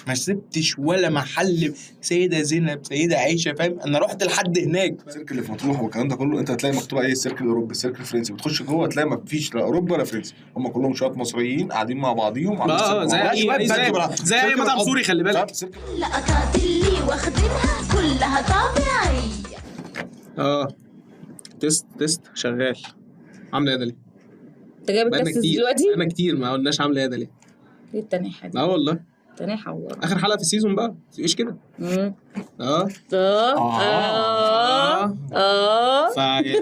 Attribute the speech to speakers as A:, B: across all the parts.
A: ما سبتش ولا محل، سيده زينب، سيده عائشة، فاهم؟ انا رحت لحد هناك.
B: السيرك اللي في مطروح والكلام ده كله انت هتلاقي مكتوب عليه السيرك الاوروبي، السيرك الفرنسي، بتخش جوه تلاقي ما فيش لا اوروبا ولا فرنسي، هم كلهم شوية مصريين قاعدين مع بعضيهم.
C: زي اي مطعم سوري، خلي بالك.
D: اللقطات اللي واخدينها كلها طبيعية.
C: test test شغال. عامله ايه ده ليه؟
E: انت جايب ال test دلوقتي؟
C: انا كتير ما قلناش عامله ايه ده ليه؟
E: ايه التناحه دي؟
C: والله
E: تناحه والله.
C: اخر حلقة في ال season بقى، ما تبقيش كده. فيعني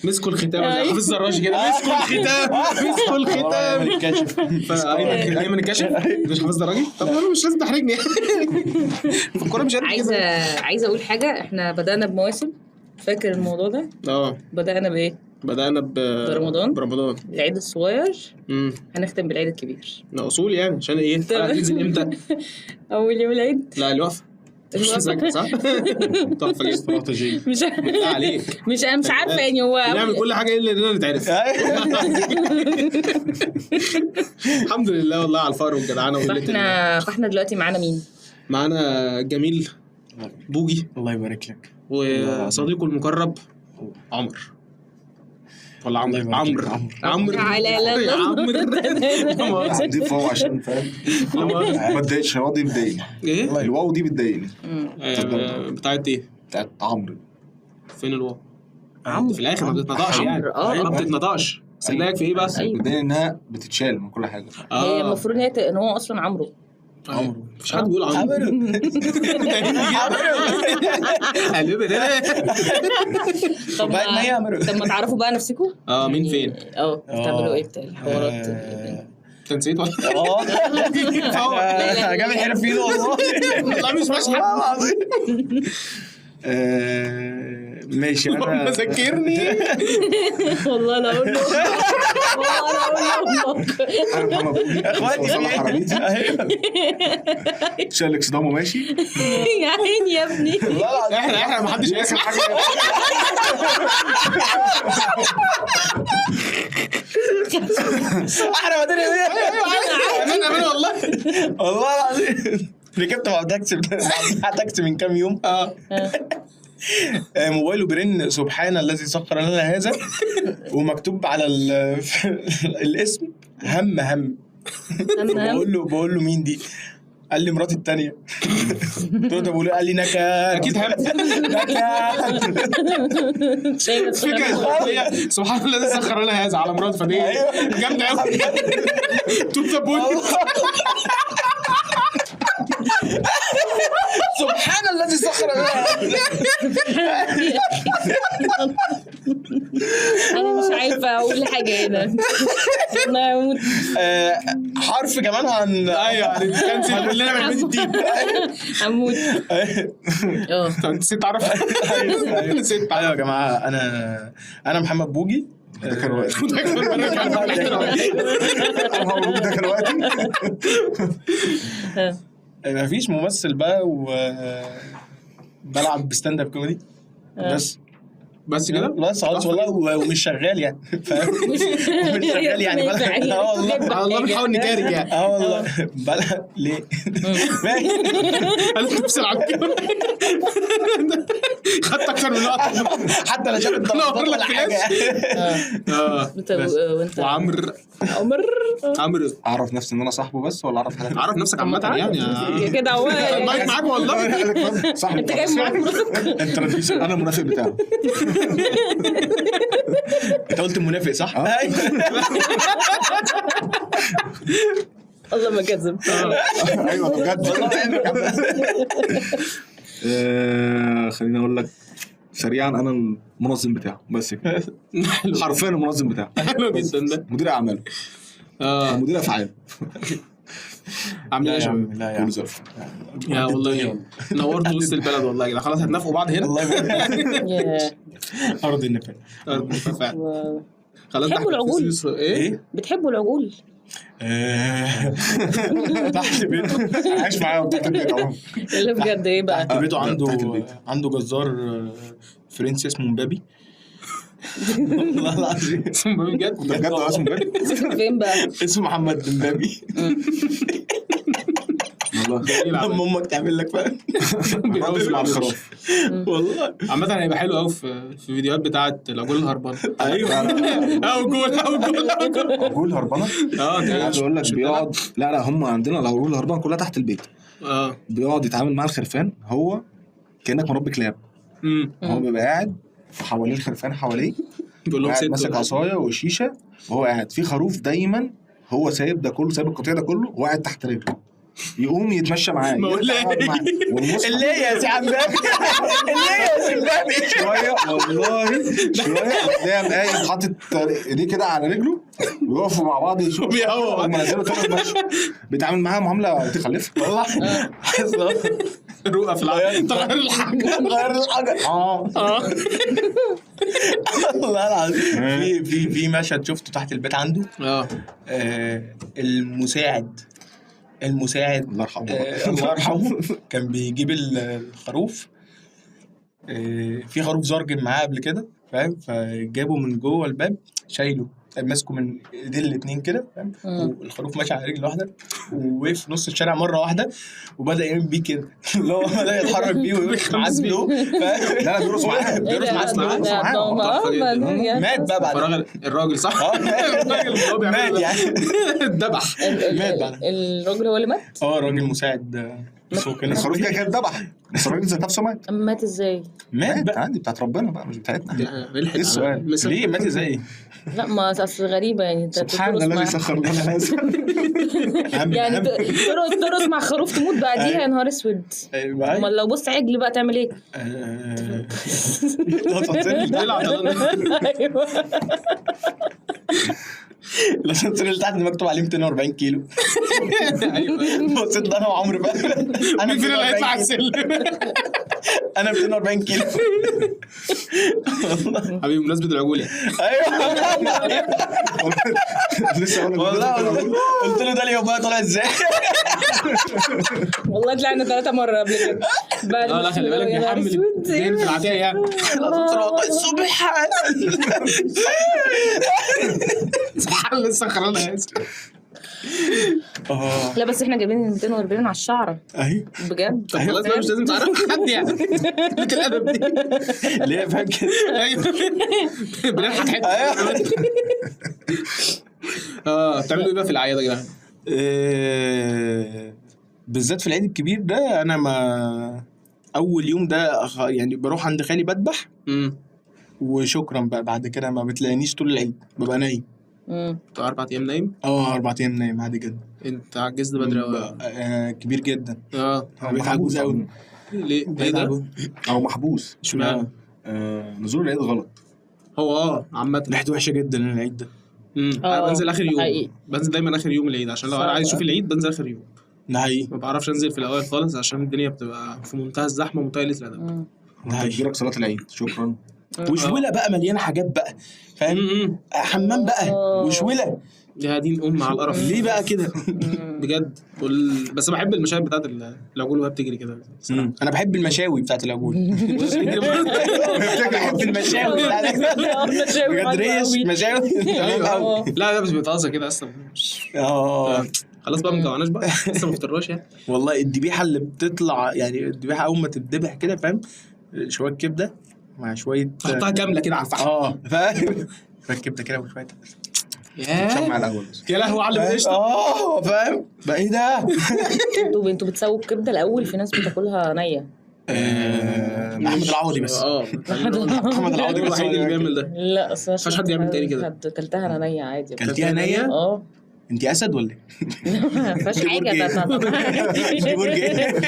C: مسكوا الختام زي حافظ الدراجي كده، مسكوا الختام، مسكوا الختام.
A: الكاشف.
C: ايمن الكاشف مش حافظ دراجي؟ طب انا مش لازم تحرجني في الكورة، مش
E: عايزه اقول حاجة. احنا بدانا بمواسم، فاكر الموضوع ده؟ بدانا بايه؟
C: بدأنا
E: برمضان،
C: برمضان،
E: العيد الصغير. هنختم بالعيد الكبير.
C: ده اصول يعني، عشان ايه؟ هتنزل امتى؟
E: اول يوم العيد.
C: لا الوقفة مش صح؟ تحفة استراتيجية.
E: مش
C: عليك،
E: مش عارفه يعني، هو
C: بنعمل كل حاجة الا اننا نتعرف. الحمد لله والله على الفقر والجدعنه.
E: فاحنا دلوقتي معانا مين؟
C: معانا جميل بوجي،
A: الله يبارك لك،
C: وصديقه المقرب عمر. ولا عمرو؟ عمرو عمرو
B: عمرو دي فوق عشان فاهم ما تضايقش. الواو دي بتضايقني.
C: ايه
B: الواو دي؟ بتضايقني.
C: بتاعت ايه؟
B: بتاعت عمرو.
C: فين الواو؟ عمرو في الاخر ما بتتنطقش يعني، ما بتتنطقش. سلاك في ايه بس؟
B: بتضايقني انها بتتشال من كل حاجة.
E: هي المفروض ان هو اصلا عمرو.
C: عمرو مفيش حد بيقول عمرو. عمرو.
E: طب ما تعرفوا بقى نفسكم.
C: مين فين؟
E: بتعملوا ايه بتاع الحوارات؟
C: انت نسيت ولا؟
A: جاب الحرفيين والله.
C: والله مش ماشي
A: العظيم. ماشي. انا
C: ذكرني
E: والله لا اقول له، والله لا اقول له.
A: اخواتي
B: حراميتي شال اكسدام وماشي.
E: يا عيني يا ابني.
C: احنا ما حدش هيسمع حاجة.
A: احنا بعدين
C: امان امان والله،
A: والله العظيم. ركبت مع تاكسي، مع تاكسي من كام يوم. موبايله بيرن، سبحان الذي سخر لنا هذا، ومكتوب على الاسم هم هم. بقول له مين دي؟ قال لي مراتي الثانية. قلت له طب قال لي نكد.
C: اكيد هم
A: نكد.
C: فكرة سبحان الذي سخر لنا هذا على مراتي، فدي جامدة قوي. to the point.
A: سبحان الذي سخر لنا.
E: انا مش عارفه اقول حاجة هنا.
A: حرف كمان عن
C: ايوه هنكنسل كلنا من الدين.
E: هموت.
C: انت نسيت تعرف.
A: نسيت. ايوه يا جماعة، انا محمد بوجي.
B: ده كان وقتي، ده كان وقتي.
A: مفيش ممثل بقى، وبلعب stand up comedy بس كده، بس خلاص والله. ومش شغال يعني، فاهم؟ مش شغال يعني.
C: والله بنحاول نكارج يعني.
A: والله بلعب ليه؟
C: انا تفصل على الكاميرا. خدت اكتر من وقت
A: حتى لا شافت ضغط ولا حاجة.
E: وانت
C: وعمر. عمرو
B: اعرف نفسي ان انا صاحبه بس، ولا اعرف حاجة؟
C: اعرف نفسك عامة يعني
E: كده. هو
C: المايك معاك والله.
B: صاحبي
E: انت جايب معاك منافق.
B: انت انا المنافق بتاعه.
A: انت قلت المنافق صح؟
E: الله ما كذب.
B: ايوه بجد. خليني اقول لك سريعا، انا المنظم بتاعه بس كده. حرفيا المنظم بتاعه.
C: حلو جدا ده.
B: مدير اعماله. مدير افعاله.
C: عامل ايه يا شباب؟
A: لا يا
C: يا والله نورتوا وسط البلد والله يا جدع. خلاص هتنافقوا بعض هنا.
A: الله يبارك. ارض النفاق.
C: ارض النفاق. خلاص.
E: بتحبوا العجول؟
C: ايه؟
E: بتحبوا العجول؟
A: تحت بيته.
B: عايش معايا تحت البيت اهو.
E: اللي بجد ايه بقى؟
A: تحت بيته عنده جزار فرنسي اسمه مبابي. والله العظيم
C: اسمه مبابي بجد؟
B: ده بجد اسمه مبابي؟
E: فين بقى؟
A: اسمه محمد مبابي.
B: الله والله
A: لما امك تعمل لك، فاهم؟
B: بيرقص مع الخروف
A: والله.
C: عامة هيبقى حلو قوي في الفيديوهات بتاعه العجول الهربانه.
A: ايوه،
C: او جول او جول او جول.
B: عجول هربانه. عايز اقول لك بيقعد، لا هم عندنا العجول الهربانه كلها تحت البيت. بيقعد يتعامل مع الخرفان هو كانك مربي كلاب. هو بيبقى قاعد حواليه الخرفان، حواليه
C: بيقول لهم
B: قاعد ماسك عصاية وشيشه، وهو قاعد في خروف دايما، هو سايب ده كله، سايب القطيع ده كله وقاعد تحت رجله، يقوم يتمشى معاه.
A: اللي يا سي عم بابي، اللي يا سي بابي
B: شوية والله شوية تلاقيه قايم حاطط ايديه كده على رجله، ويقفوا مع بعض يشوفوا ومنزلة طول المشي، بيتعامل معاها معاملة تخلفها
A: والله.
C: رؤى في العالم، تغير الحاجة،
A: غير الحاجة. والله العظيم. في في مشهد شفته تحت البيت عنده، المساعد
B: الله يرحمه،
A: الله يرحمه، كان بيجيب الخروف، في خروف زرجن معاه قبل كده، فاهم؟ فجابه من جوه الباب، شايله ماسكه من ايدين الاتنين كده، فاهم؟ والخروف ماشي على رجل واحدة، ووقف في نص الشارع مرة واحدة، وبدا يعمل بيه كده، اللي هو بدا يتحرك بيه ويقف معاه slow.
B: لا بيرقص معاه،
A: بيرقص معاه. مات بقى بعد
C: الراجل، صح؟
A: مات يعني،
C: اتذبح.
A: مات بعد
E: الراجل هو اللي مات؟
A: الراجل مساعد.
B: الخروف كده كده اتذبح، بس الراجل ذات نفسه مات.
E: مات ازاي؟
A: مات بقى
B: عندي بتاعت ربنا بقى، مش بتاعتنا. ايه السؤال؟
A: ليه مات ازاي؟
E: لا ما اصل غريبة يعني،
B: سبحان الذي سخر لنا هذا.
E: يعني ترقص مع خروف تموت بعديها، يا نهار اسود. امال لو بص عجل بقى تعمل ايه؟ ايوه
A: الاسانسير اللي تحت مكتوب عليه 240 كيلو. ايوه بصيت انا وعمرو بقى،
C: انا فين اللي هيطلع السلم؟
A: انا 240 كيلو
C: حبيبي. بمناسبة العجول يعني.
A: ايوه
B: لسه اقول لك
A: والله، قلت له ده اليوم بقى طلع ازاي؟
E: والله طلعنا 3 مرة قبل كده.
C: لا خلي بالك بيحمل الدين في العتايه يعني.
A: سبحان
C: سبحان لسه خلانا.
E: لا بس احنا جايبين 240 على الشعرة.
A: ايوه
E: بجد.
C: طب خلاص بقى مش لازم تعرف حد يعني. قلة الادب دي
A: ليه فاهم كده؟
C: ايوه بنلحق حتة. بتعملوا ايه بقى في الاعياد يا جدعان؟
A: بالذات في العيد الكبير ده، انا ما اول يوم ده يعني بروح عند خالي بذبح وشكرا بقى، بعد كده ما بتلاقينيش طول العيد، ببقى نايم.
C: انت 4 ايام نايم؟
A: 4 ايام نايم عادي جدا.
C: انت عجزت بدري قوي.
A: كبير جدا. بقيت عجوز قوي.
C: ليه؟ ايه ده؟
B: او محبوس.
C: اشمعنى؟
B: نزول العيد غلط.
C: هو عامة
A: ريحته وحشة جدا العيد ده.
C: انا بنزل اخر يوم، بنزل دايما اخر يوم العيد، عشان لو انا عايز اشوف العيد بنزل اخر يوم.
A: ده حقيقي.
C: ما بعرفش انزل في الاوائل خالص، عشان الدنيا بتبقى في منتهى الزحمة ومنتهى قلة الادب.
B: انت بتجيلك صلاة العيد شكرا.
A: وشوله بقى مليانة حاجات بقى، فاهم؟ حمام بقى وشوله،
C: يا دين ام على القرف.
A: ليه بقى كده؟
C: بجد. بس بحب المشاهد بتاعت العجول وهي بتجري كده.
A: انا بحب المشاوي بتاعت العجول. بحب المشاوي بتاعت بجد، ريش مشاوي.
C: لا لا بس بتهزر كده اصلا. خلاص بقى ما جوعناش بقى، لسه ما فطرناش يعني.
A: والله الذبيحة اللي بتطلع يعني، الذبيحة اول ما تتذبح كده، فاهم؟ شوية كبده مع شوية،
C: تحطها كاملة كده على الفحم.
A: فاهم؟ شوية كبده كده وشوية
B: تشمع الاول.
C: يا لهوي على القشطه.
A: فاهم بقى ايه ده؟
E: انتوا بتسووا الكبده الاول؟ في ناس بتاكلها نيه.
A: احمد العوضي بس. احمد العوضي بس
C: الوحيد اللي بيعمل ده.
E: لا اصل
C: مفيش حد يعمل تاني كده.
E: اكلتها انا نيه عادي.
A: اكلتيها نيه؟ انت اسد ولا ايه؟
E: ما فيهاش حاجة.
A: دي برج ايه؟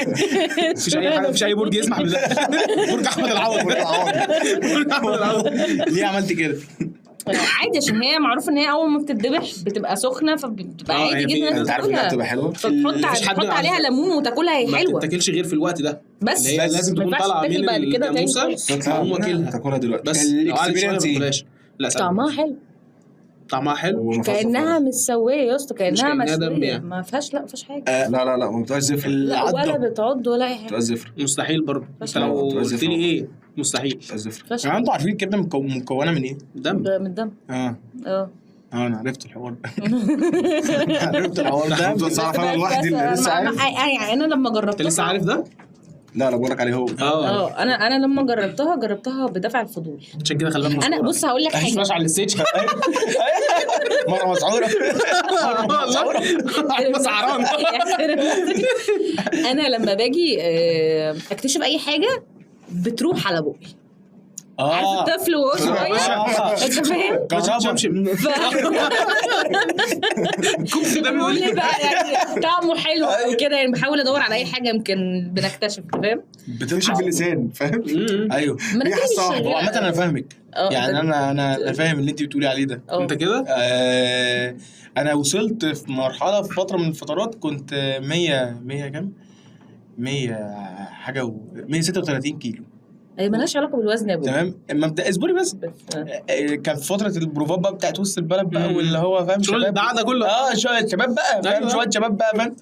C: مفيش اي حاجة، مفيش اي برج يسمح بده. برج احمد العوضي. برج احمد العوضي.
A: ليه عملت كده؟
E: عادي عشان هي معروف ان هي اول ما بتتذبح بتبقى سخنة، فبتبقى عادي جدا.
B: انت عارف انها بتبقى حلوة،
E: فتحط عليها ليمون وتاكلها، هي حلوة.
C: ما بتتاكلش غير في الوقت ده
E: بس،
C: هي لازم تكون طالعه من الجاموسة تقوم واكلها
B: تاكلها دلوقتي
C: بس. لو قعدت شوية ما تاكلهاش. لا
E: طعمها حلو.
C: طعمها حلو
E: كانها متسويه يا اسطى، كانها مسويه، ما فيهاش، لا ما فيهاش حاجة.
B: لا لا لا ما بتبقاش زفر.
E: لا ولا بتعض ولا اي حاجة.
B: بتبقى زفر
C: مستحيل برضه. انت لو قلت لي ايه مستحيل.
B: بتبقى زفر.
A: يعني انتوا عارفين الكبده مكونة من ايه؟
C: دم.
E: من الدم.
A: انا عرفت الحوار ده. عرفت الحوار ده.
B: بس اعرف انا لوحدي اللي لسه عارف.
E: يعني انا لما جربتها.
C: انت لسه عارف ده؟
B: لا لا بقول لك عليه هو.
E: انا لما جربتها بدافع الفضول.
C: عشان كده خلي بالك.
E: انا بص هقول لك حاجة.
C: مش على ال stage.
A: مرة مسعوره.
C: مرة مسعران.
E: انا لما باجي اكتشف اي حاجة بتروح على بقي. عارف الطفل وهو صغير، انت فاهم؟
C: الكوبس ده
E: بيقول لي بقى يعني طعمه حلو او كده، يعني بحاول ادور على اي حاجة يمكن بنكتشف، فاهم؟
B: بتمشي باللسان، فاهم؟
A: ايوه. هو عامة انا فاهمك، يعني انا فاهم اللي انت بتقولي عليه ده.
C: انت كده؟
A: انا وصلت في مرحلة، في فترة من الفترات كنت 100 كام؟ 100 حاجة 136 كيلو.
E: هي مالهاش علاقة بالوزن يا ابو.
A: تمام، مبدا اصبري بس. كان في فترة البروفات بقى بتاعت وسط البلد بقى، واللي هو فاهم
C: شغل الدعاء ده كله.
A: شوية شباب بقى، فاهم؟ شوية شباب بقى، فاهم؟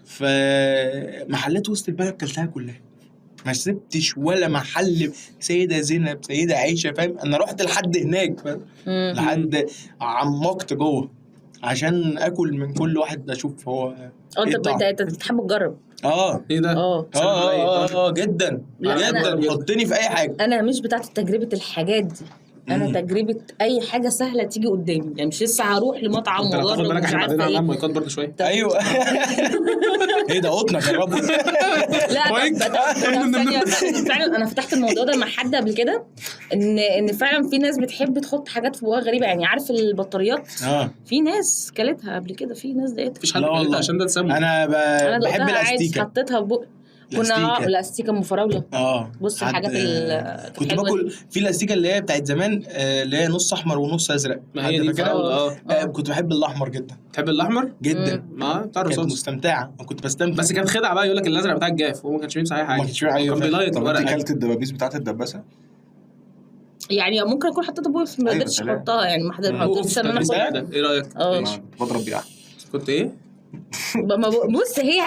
A: فمحلات وسط البلد كلتها كلها، ما سبتش ولا محل. سيده زينب، سيده عيشه، فاهم؟ انا رحت لحد هناك، فاهم؟ لحد عمقت جوه عشان اكل من كل واحد، اشوف هو.
E: انت بتحب تجرب؟
C: ايه ده؟
A: جدا جدا. حطني في اي حاجة.
E: انا مش بتاعت تجربه الحاجات دي، انا تجربه اي حاجة سهلة تيجي قدامي، يعني مش لسه هروح لمطعم واجرب مش عارفه ايه.
C: مايكات برضه شوية.
A: ايوه. ايه ده؟ قطنا جربه.
E: لا فعلا انا فتحت الموضوع ده مع حد قبل كده، ان فعلا في ناس بتحب تحط حاجات في بقها غريبة، يعني عارف البطاريات؟ في ناس كلتها قبل كده، في ناس دقتها.
C: مفيش حد كلتها عشان ده تسمم.
A: انا بحب الاستيكه،
E: حطيتها في بقي. كنا الاستيكه ام فراوله. بص الحاجات اللي
A: كنت باكل في الاستيكه اللي هي بتاعت زمان، اللي هي نص احمر ونص ازرق.
C: ما هي دي كده.
A: كنت بحب الاحمر جدا.
C: تحب الاحمر
A: جدا؟
C: ما بتاع الرصاص.
A: كنت مستمتعه، كنت بستمتع.
C: بس كانت خدعه بقى، يقول لك الازرق بتاع الجاف، وهو ما كانش بيمسح اي حاجة.
A: ما كانش بيمسح اي
C: حاجة. كان بيلايط.
B: طب انت كلت الدبابيس بتاعت الدباسه؟
E: يعني ممكن اكون حطيتها بوقي، بس ما قدرتش احطها، يعني ما قدرتش ان انا احطها.
C: ايه رايك؟
B: بضرب بيها.
C: كنت ايه؟
E: بص هي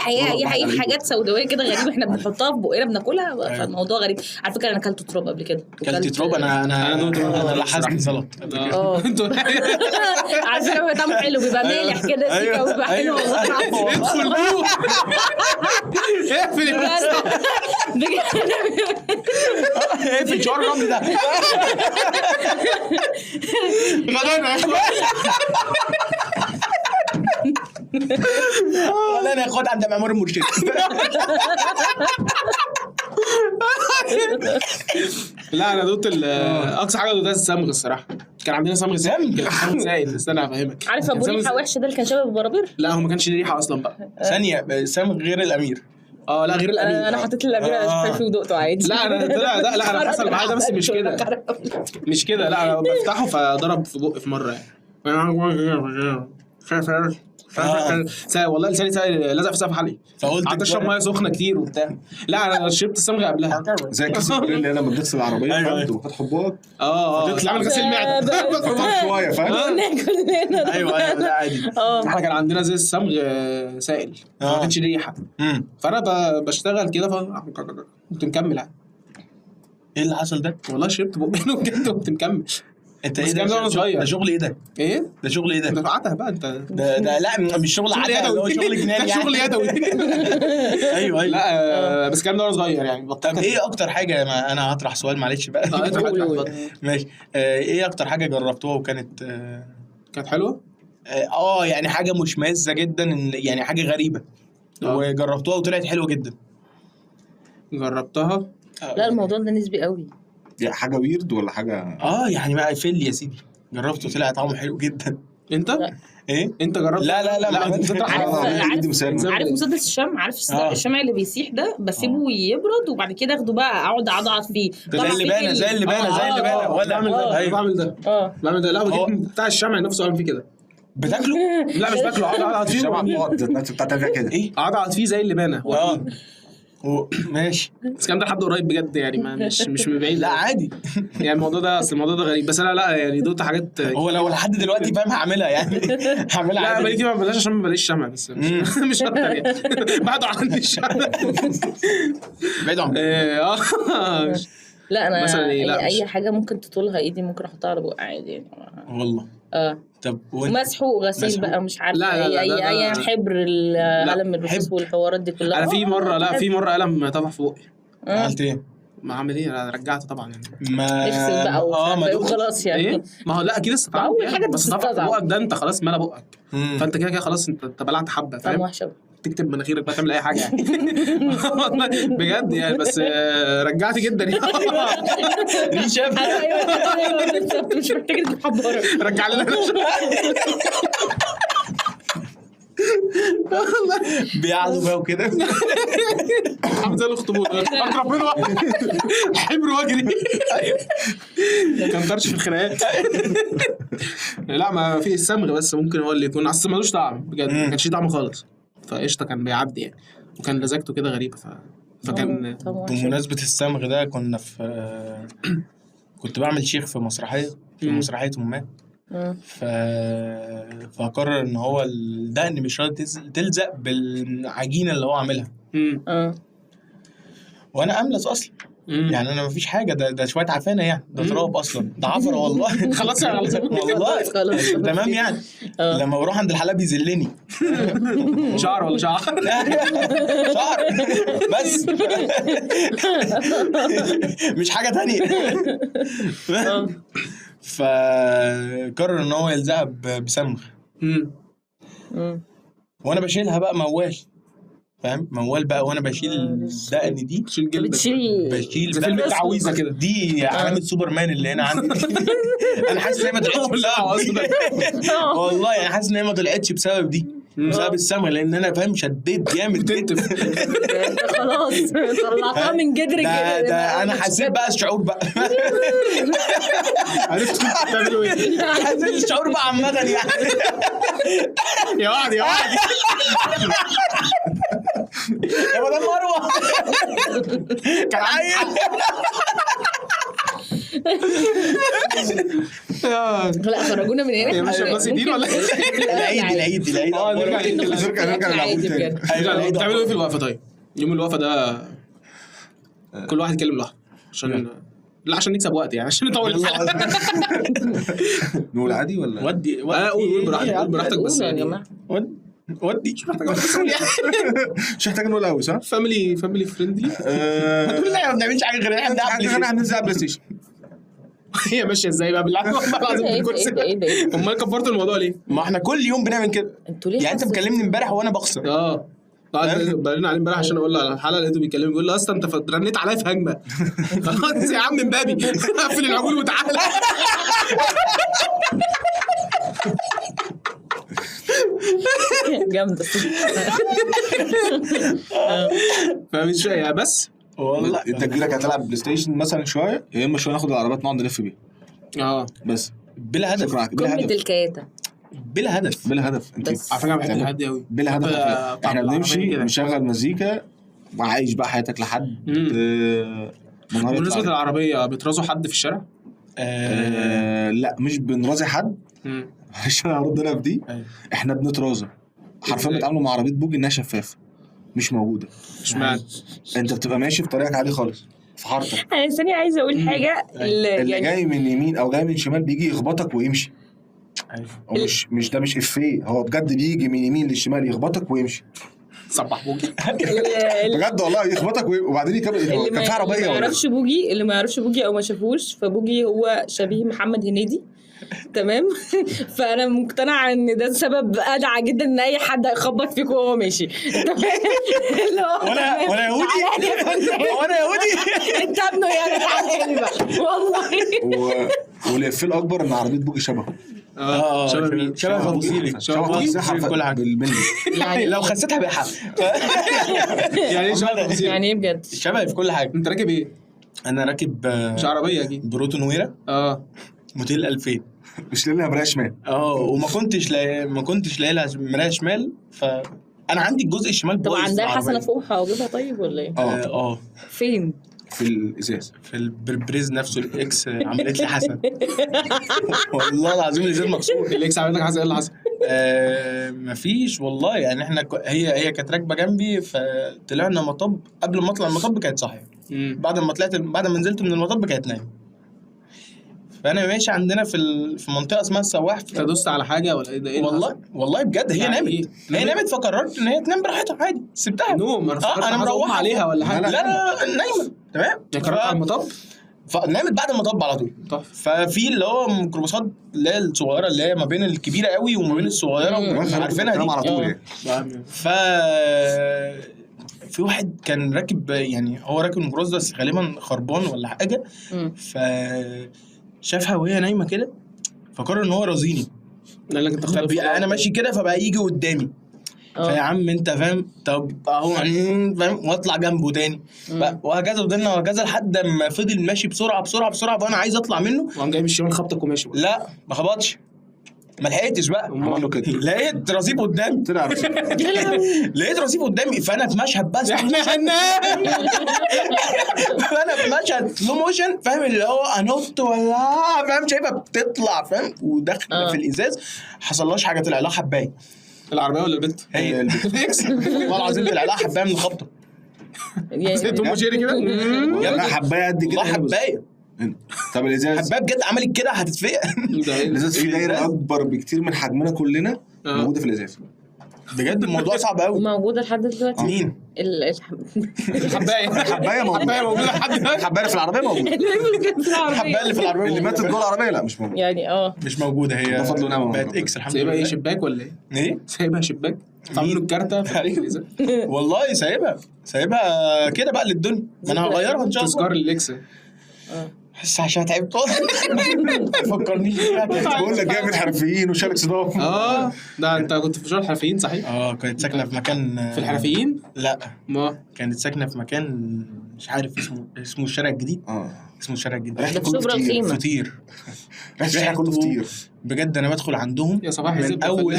E: حاجات سوداوية كده غريبة احنا بنحطها في بقنا بناكلها، فالموضوع غريب. على فكرة انا اكلت تراب قبل كده.
A: اكلت تراب؟ انا لحست زلط قبل كده.
E: على فكرة هو طعمه حلو، بيبقى مالح كده سيكه، وبيبقى حلو والله.
C: ادخل جوه، اقفل
A: اقفل شعور الرمل ده.
C: غدانا يا اخوان،
A: ولا انا اخد عند معمار المرشد.
C: لا انا دوت اقصى حاجة دوتها الصمغ الصراحة. كان عندنا صمغ سائل، صمغ سائل. استنى افهمك.
E: عارف ابو ريحه وحشة ده اللي كان شبه البرابير؟
C: لا هو ما كانش ليه ريحه اصلا بقى.
A: ثانية، صمغ غير الامير؟
C: لا غير الامير.
E: انا حطيت الامير على شفايفي ودقته عادي.
C: لا انا طلع ده. لا انا حصل معايا ده بس مش كده، مش كده. لا انا بفتحه فضرب في بقي في مرة، يعني والله لساني لزق في سقف حلقي، قعدت اشرب مية سخنة كتير وبتاع. لا انا شربت الصمغ قبلها.
B: زي كيس اللي لما بتغسل العربية وتفتح بقك
C: تطلع من غسيل معده
B: شوية، فاهم؟
A: ايوه ايوه، ده عادي.
C: احنا كان عندنا زي الصمغ سائل، ما كانش ليه ريحه، فانا بشتغل كده كنت مكمل عادي.
A: ايه اللي حصل ده؟
C: والله شربت بقين وكده وكنت مكمل.
A: انت ايه ده؟ ده شغل ايه ده؟
C: ايه؟
A: ده شغل ايه ده؟
C: ده عته بقى انت.
A: ده لا مش شغل عته، هو شغل جنان يعني.
C: ده شغل يدوي.
A: ايوه ايوه.
C: لا بس الكلام ده وانا صغير يعني.
A: طب ايه اكتر حاجة، انا هطرح سؤال معلش بقى. ماشي. ايه اكتر حاجة جربتوها وكانت
C: كانت حلوة؟
A: يعني حاجة مشمئزه جدا، يعني حاجة غريبة وجربتوها وطلعت حلوة جدا.
C: جربتها؟
E: لا الموضوع ده نسبي قوي.
B: دي حاجة weird ولا حاجة؟
A: يعني بقى فل يا سيدي، جربته طلع طعمه حلو جدا.
C: انت؟
A: ايه؟
C: انت جربت؟
A: لا لا لا, لا.
E: عارف مسدس الشمع؟ عارف الشمع اللي بيسيح ده؟ بسيبه يبرد وبعد كده اخده بقى اقعد اعضعض فيه.
A: زي اللبانه، زي اللبانه، زي اللبانه. ولا
C: بعمل ده، بعمل ده. لا بتاع الشمع نفسه عامل فيه كده.
A: بتاكله؟
C: لا مش باكله، اقعد اقعد فيه.
B: الشمع بتقعد بتاع كده.
A: ايه؟
C: اقعد فيه زي اللبانه.
A: ماشي.
C: بس الكلام ده لحد قريب بجد يعني، ما مش من بعيد.
A: لا عادي
C: يعني الموضوع ده، اصل الموضوع ده غريب. بس انا لا يعني دوت حاجات
A: هو لو لحد دلوقتي فاهم هعملها يعني، هعملها
C: عادي. لا بقالي كتير ما بلاش عشان ما بلاقيش شمع، بس مش اكتر يعني. بعدوا عني الشمع،
A: بعدوا عني.
E: لا انا اي حاجة ممكن تطولها ايدي ممكن احطها على بقى عادي يعني.
A: والله طب
E: مسحوق غسيل بقى مش عارفه
C: لا
E: اي اي حبر القلم الرصاص والحوارات دي كلها.
C: انا في مرة لا في مرة قلم طفح في بقي.
A: عملت ايه؟
C: ما عامل ايه؟ انا رجعت طبعا يعني.
A: ما
E: اغسل بقى وخلاص يعني.
C: إيه؟ ما هو لا اكيد لسه طعم
E: اول حاجة
C: بس طفح في بقك ده انت خلاص ملا بقك، فانت كده كده خلاص انت بلعت حبه فاهم؟
E: وحشة
C: تكتب مناخيرك بقى تعمل اي حاجة يعني بجد يعني. بس رجعت جدا يعني.
A: ريشه
E: ايوه بالظبط، مش محتاجه تجيب حباره.
C: رجع لنا
A: بيعلوا بقى وكده
C: عامل زي الاخطبوط اضرب منه حبر واجري. ايوه كان طرش في الخناقات. لا ما في الصمغ بس ممكن هو اللي يكون اصل ملوش طعم بجد، ما كانش طعمه خالص فقشطه كان بيعدي يعني، وكان لزجته كده غريبة فكان.
A: بمناسبة الصمغ ده كنا في كنت بعمل شيخ في مسرحية في مسرحية امات، فقرر ان هو الدقن مش راضي تلزق بالعجينه اللي هو عاملها. وانا املس اصلا يعني انا مفيش حاجة، ده شوية عفانه يعني، ده تراب اصلا، ده عفره والله.
C: خلاص
A: والله تمام يعني. لما بروح عند الحلاق بيذلني.
C: شعر ولا شعر؟
A: شعر بس مش حاجة تانية. فقرر ان هو يلزقها بصمغ، وانا بشيلها بقى موال فاهم، موال بقى وانا بشيل الدقن دي بشيل
C: زي فيلم التعويذه كده،
A: دي علامة سوبرمان اللي هنا عندي. انا حاسس ان هي ما طلعتش بسبب والله انا حاسس ان هي ما طلعتش بسبب دي، بسبب الصمغ، لان انا فاهم شديت جامد
C: بتنتف
E: خلاص طلعتها من جدر كده.
A: ده انا حسيت بقى الشعور بقى
C: عرفت بتعملوا ايه،
A: حسيت الشعور بقى عامة يعني.
C: يا وعد يا وعد
A: يا مدام مروه كان عيل.
E: لا خرجونا من هنا.
C: مش الرصيدين ولا
A: العيد؟ العيد العيد
B: نرجع للعيد
C: تاني. بتعملوا ايه في الوقفة؟ طيب يوم الوقفة ده كل واحد يتكلم لوحده عشان لا عشان نكسب وقت يعني، عشان نطول الحلقة.
B: نقول عادي ولا
C: ودي؟ قول براحتك، قول براحتك بس يعني ودي مش محتاج
B: مش محتاج نقول قوي صح؟
C: family friendly.
A: هتقول لا ما بنعملش حاجة غير احنا
B: بننزل بلاي ستيشن.
C: هي ماشية ازاي بقى بالله العظيم بالكرسي؟ امال كبرت الموضوع ليه؟
A: ما احنا كل يوم بنعمل كده يعني. انت مكلمني امبارح وانا بخسر.
C: قعد عليه امبارح عشان اقول له على الحلقة، لقيته بيكلمني بيقول لي اصلا انت رنيت عليا في هجمة. خلاص يا عم امبابي قفل العجول وتعالى.
E: جامدة.
C: فمش يعني بس
A: والله
B: انت كبيرك هتلعب بلاي ستيشن مثلا شوية، يا اما شوية ناخد العربيات نقعد نلف بيها. بس
A: بلا هدف.
E: قمة الكياته
A: بلا هدف،
B: بلا هدف. انت
C: على فكرة بحب الحاجات دي قوي،
B: بلا هدف. احنا بنمشي نشغل مزيكا وعايش بقى حياتك لحد.
C: بالنسبة للعربية بترازوا حد في الشارع؟
B: لا مش بنرازي حد. معلش انا هرد انا في دي. احنا بنترازى حرفيا، بنتعاملوا مع عربية بوجي انها شفافة مش موجودة.
C: اشمعنى؟
B: انت بتبقى ماشي في طريقك عادي خالص في حارتك.
E: انا ثانية عايزه اقول حاجة،
B: اللي يعني جاي من يمين او جاي من شمال بيجي يخبطك ويمشي. ايوه مش ده مش افيه، هو بجد بيجي من يمين للشمال يخبطك ويمشي.
C: صبح بوجي
B: بجد والله يخبطك وبعدين يكمل. كان في عربية
E: اللي ما يعرفش بوجي، اللي ما يعرفش بوجي او ما شافوش، فبوجي هو شبيه محمد هنيدي تمام. فانا مقتنعة ان ده سبب ادعى جدا ان اي حد هيخبط فيك وهو ماشي.
A: وانا يهودي، وانا يهودي
E: انت ابنه يعني، تعالى بقى والله.
B: والافيه الاكبر ان عربية بوجي شبهه.
C: شبه مين؟
A: شبه تفاصيلي، شبه تفاصيلي كل حاجة
B: بالملي
A: يعني. لو خسيتها بيحق
C: يعني ايه شبه تفاصيلي؟
E: يعني ايه بجد؟
A: شبه في كل حاجة.
C: انت راكب ايه؟
A: انا راكب
C: مش عربية اكيد،
A: بروتون ويرا موديل 2000.
B: مش لاقي لها مراية شمال.
A: وما كنتش لاقي، ما كنتش لاقي لها مراية شمال، فانا عندي الجزء الشمال
E: طب
A: بايظ.
E: عندها حسنه فوق حواجبها طيب ولا ايه؟ فين؟
B: في الازاز،
A: في البربريز نفسه. ال ex عملت لي حسن والله العظيم الازاز مكسور.
C: ال ex عملت لك حسن؟ ايه اللي حصل؟
A: مفيش والله يعني. احنا هي كانت راكبه جنبي، فطلعنا مطب. قبل ما اطلع المطب كانت صاحية، بعد ما طلعت، بعد ما نزلت من المطب كانت نايمة. ف فانا ماشي عندنا في منطقة اسمها السواح.
C: انت دوست على حاجة ولا ايه ده؟ ايه
A: والله بجد هي
C: يعني
A: نامت.
C: إيه؟
A: هي نامت، فقررت ان هي تنام براحتها عادي، سبتها
C: نوم.
A: انا مروح
C: عليها ولا حاجة؟
A: لا لا نايمة تمام.
C: قررت على المطب،
A: فنامت بعد المطب على طول. ففي اللي هو ميكروباصات اللي هي الصغيرة، اللي هي ما بين الكبيرة قوي وما بين الصغيرة، عارفينها دي
B: على طول يعني.
A: ف في واحد كان راكب، يعني هو راكب الميكروباص بس غالبا خربان ولا حاجة، فشافها وهي نايمة كده، فقرر ان هو رازيني. انا ماشي كده فبقى يجي قدامي، فيا عم انت فاهم، طب اهو فاهم، واطلع جنبه تاني وهكذا، فضلنا وهكذا لحد ما فضل ماشي بسرعة بسرعة بسرعة، فانا عايز اطلع منه،
C: وقام جاي من الشمال خبطك وماشي.
A: لا ما خبطش، ما لحقتش بقى،
B: عمل كده،
A: لقيت رصيف قدامي،
B: طلع رصيف
A: لقيت رصيف قدامي، فانا في مشهد بس
C: احنا هننام
A: فانا في مشهد slow motion فاهم، اللي هو انط ولا فاهم، شايفها بتطلع فاهم، وداخله في الازاز، حصلهاش حاجة، طلع لها حبايه.
C: العربية ولا البنت؟
A: هي البنت والله العظيم طلع لها حبايه من الخبطه.
C: زي توم وجيري كده،
B: لا حبايه قد كده،
A: حبايه.
B: طب الازاز
A: حبايه بجد عملت كده هتتفقع.
B: الازاز فيه دايرة اكبر بكتير من حجمنا كلنا موجودة في الازاز.
A: بجد الموضوع صعب قوي.
E: موجودة لحد دلوقتي؟
A: مين؟
C: الحبايه. الحبايه موجودة لحد دلوقتي.
B: الحبايه في العربية موجودة.
A: الحبايه اللي في العربية
B: اللي ماتت جوه العربية لا مش موجودة
E: يعني.
A: مش موجودة هي،
B: ده فضل ونعمه،
A: بقت اكس الحمد لله.
C: سايبها ايه، شباك ولا ايه؟
A: ايه
C: سايبها شباك؟ تعملوا الكارته في الازاز؟
A: والله سايبها كده بقى للدنيا، ما انا هغيرها ان شاء الله.
C: تذكار الاكس.
A: بس عشان تعبت فكرنيش فيها.
B: بقول لك جاي من الحرفيين وشارك صدام.
C: ده انت كنت في شغل الحرفيين صحيح؟
A: كانت ساكنة في مكان
C: في الحرفيين؟
A: لا
C: ما
A: كانت ساكنة في مكان مش عارف اسمه الشارع الجديد. اسمه الشارع الجديد.
B: ريحته كله فطير.
A: فطير،
B: ريحته كله فطير
A: بجد. انا بدخل عندهم
C: يا صباح
A: من اول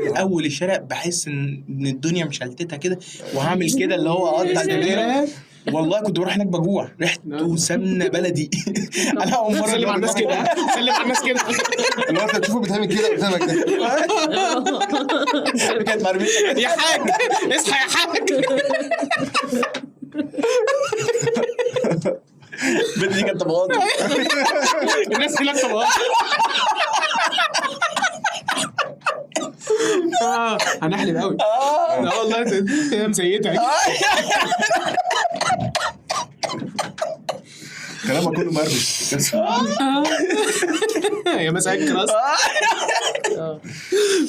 A: من اول الشارع بحس ان الدنيا مشلتته كده، وهعمل كده اللي هو اقطع الدنيا. والله كنت بروح هناك بجوع، ريحته سمنه بلدي. انا اول مرة
C: سلم على الناس كده، سلم على الناس كده،
B: اللي هو انت تشوفه بيتعمل كده قدامك ده.
A: كانت مرمية
C: يا حاج اصحى يا حاج.
A: البنت دي كانت طبقات،
C: الناس كلها طبقات. هنحلب قوي. لا والله هي مسيتك.
B: كلامك كله مرمش.
C: يا مساء الكراس.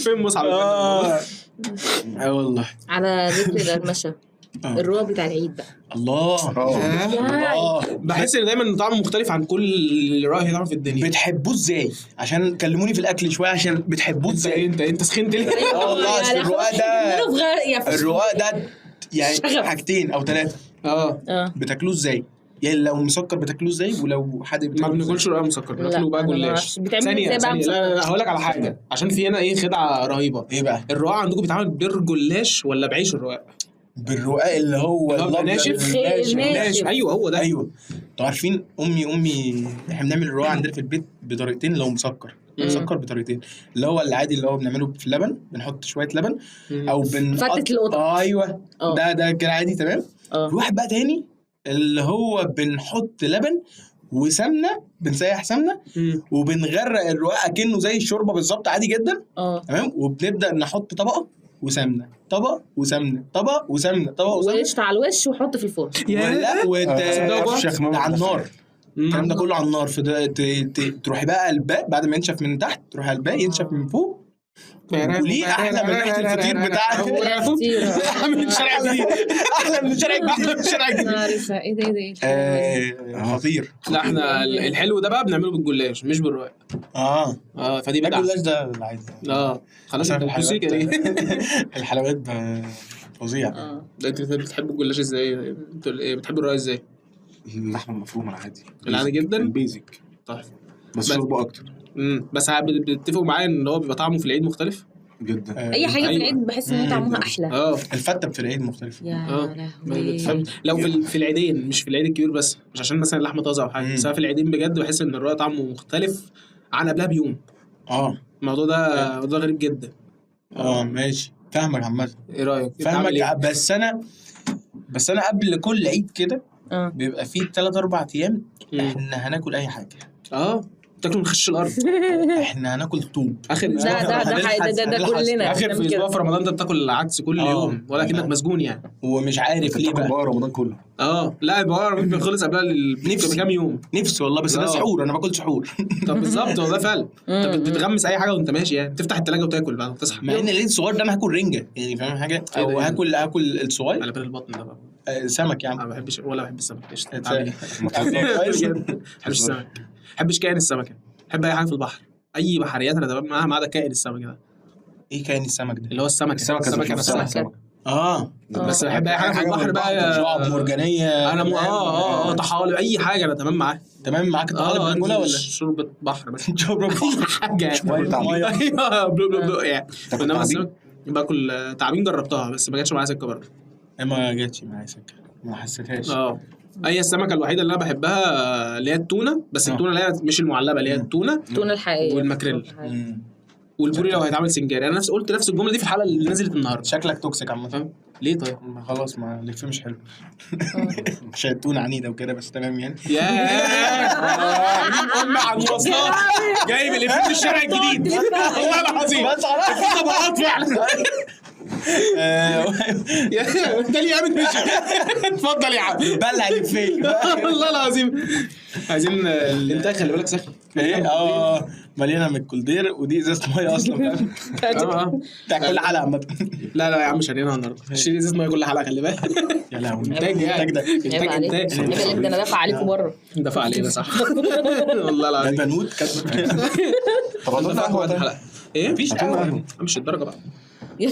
C: فين مصعب؟
A: والله
E: على ذكر القرمشه، الرواق بتاع العيد بقى.
A: الله الله،
C: بحس ان دايما طعمه مختلف عن كل رواق طعمه في الدنيا.
A: بتحبوه ازاي؟ عشان كلموني في الاكل شوية، عشان بتحبوه ازاي؟
C: انت سخنت ليه؟
A: والله الرواق ده، الرواق ده يعني حاجتين او ثلاثة. بتاكلوه ازاي؟ يعني لو مسكر بتاكلوه ازاي، ولو حد
C: ما بناكلش رقاق مسكر، بناكله بقى جلاش. ثانية لا لا هقول لك على حاجة، عشان في هنا ايه خدعه رهيبة.
A: ايه بقى؟
C: الرقاق عندكم بيتعمل بالجلاش ولا بعيش الرقاق؟
A: بالرقاق اللي هو
C: ناشف. ناشف. ايوه هو ده.
A: ايوه انتوا عارفين امي احنا بنعمل الرقاق عندنا في البيت بطريقتين. لو مسكر مسكر بطريقتين، اللي هو العادي اللي هو بنعمله في اللبن، بنحط شوية لبن او
E: فتة القطط.
A: ايوه ده كده عادي تمام. في واحد بقى تاني اللي هو بنحط لبن وسمنه، بنسيح سمنه وبنغرق الرقاق كأنه زي الشوربة بالظبط عادي جدا. تمام. وبنبدا نحط طبقه وسمنه، طبق وسمنه، طبق وسمنه، طبق وسمنه،
E: وقشطه على الوش وحط في الفرن.
A: ولا على النار. الكلام ده كله على النار. تروحي بقى الباء بعد ما ينشف من تحت، تروحي الباء ينشف من فوق. وليه احلى من ريحه الفطير بتاع
C: احلى من الشارع الجديد،
A: احلى من الشارع الجديد، من الشارع الجديد.
E: ايه ده ايه ده
A: خطير.
C: لا احنا الحلو ده بقى بنعمله بالجلاش مش بالرقاق. فدي بدعة.
A: الجلاش ده العادي.
C: خلاص انت بتوصيك ايه؟
A: الحلويات فظيعة.
C: ده انت بتحب الجلاش ازاي؟ انت بتحب الرقاق ازاي؟
B: اللحمة المفرومه العادي،
C: العادي جدا،
B: ال basic.
C: طيب
B: بس شوربة اكتر.
C: بس بتتفقوا معايا ان هو بيبقى طعمه في العيد مختلف
B: جدا.
E: اي حاجة في العيد بحس ان طعمها احلى.
A: الفته في العيد مختلفة.
E: يا لهوي.
C: لو في العيدين، مش في العيد الكبير بس، مش عشان مثلا اللحمة طازة او حاجة، بس في العيدين بجد بحس ان الرقاق طعمه مختلف عن قبلها بيوم. الموضوع ده موضوع غريب جدا.
A: ماشي فاهمك عامة.
C: ايه رايك؟
A: فاهمك. بس انا قبل كل عيد كده بيبقى فيه 3-4 ايام احنا هناكل اي حاجة.
C: تاكلوا من خش الارض.
A: احنا هناكل طوب
C: اخر
E: ده ده ده ده كلنا
C: اخر في اسبوع في رمضان ده بتاكل العدس كل يوم ولا كأنك مسجون يعني،
A: ومش عارف ليه
B: بقى رمضان كله.
C: لا بقى رمضان بيخلص قبلها بكام يوم.
A: نفسي والله، بس ده سحور، انا باكل سحور.
C: طب بالظبط والله فعلا. انت بتغمس اي حاجة وانت ماشي يعني، تفتح الثلاجة وتاكل بعد ما تصحى.
A: مع ان العيد الصغير ده انا هاكل رنجه يعني، فاهم حاجة؟ او هاكل الصغير
C: على بال البطن ده بقى.
A: سمك يا عم.
C: انا ما بحبش ولا بحب السمك. قشطه، ما بحبش السمك، ما بحبش كائن السمكة، بحب اي حاجة في البحر، اي بحريات انا تمام معاها ما عدا كائن السمك ده.
A: ايه كائن السمك ده؟
C: اللي هو السمكة نفسها. بس بحب اي حاجة في البحر بقى،
A: شعاب مرجانيه
C: انا طحالب، اي حاجة انا تمام معاها.
A: تمام معاك الطحالب بناكلها ولا
C: شوربة بحر بس؟
A: شوربة بحر
C: حاجة ايوه بلو بلو بلو يعني. انما السمك باكل تعابين جربتها بس ما جاتش معايا سكة برضه.
A: ما جاتش معايا سكة، ما حسيتهاش.
C: هي السمكة الوحيدة اللي انا بحبها اللي هي التونه، بس التونه اللي هي مش المعلبه، اللي هي التونه
E: الحقيقية
C: والماكريل والبوري لو هيتعمل سنجاري. انا نفس قلت نفس الجملة دي في الحلقة اللي نزلت النهارده.
A: شكلك toxic عامة.
C: ليه طيب؟
A: خلاص ما الإفيه مش حلو عشان التونه عنيدة وكده، بس تمام يعني.
C: يا ام على المواصلات جايب الإفيه من الشارع الجديد والله العظيم،
A: بس خلاص
C: في طبقات فعلا. انت ليه عامل مش اتفضل يا عم
A: بلع الإفيه
C: والله العظيم. عايزين الانتاج خلي بالك سخن.
A: ايه مليانة من الكولدير، ودي ازازة مية اصلا فاهم بتاع كل حلقة عامة.
C: لا لا يا عم شارينها النهارده، شيل ازازة مية كل حلقة خلي بالك.
A: يا لهوي
C: انتاج يعني،
A: ده
C: انتاج
E: انتاج ده انا دافع عليكم بره.
C: دافع علينا صح والله العظيم.
A: ده بنوت كاتبه.
B: طب هتقول
C: قهوة الحلقة ايه؟
A: مفيش
B: قهوة
C: مش الدرجة بقى.
B: مش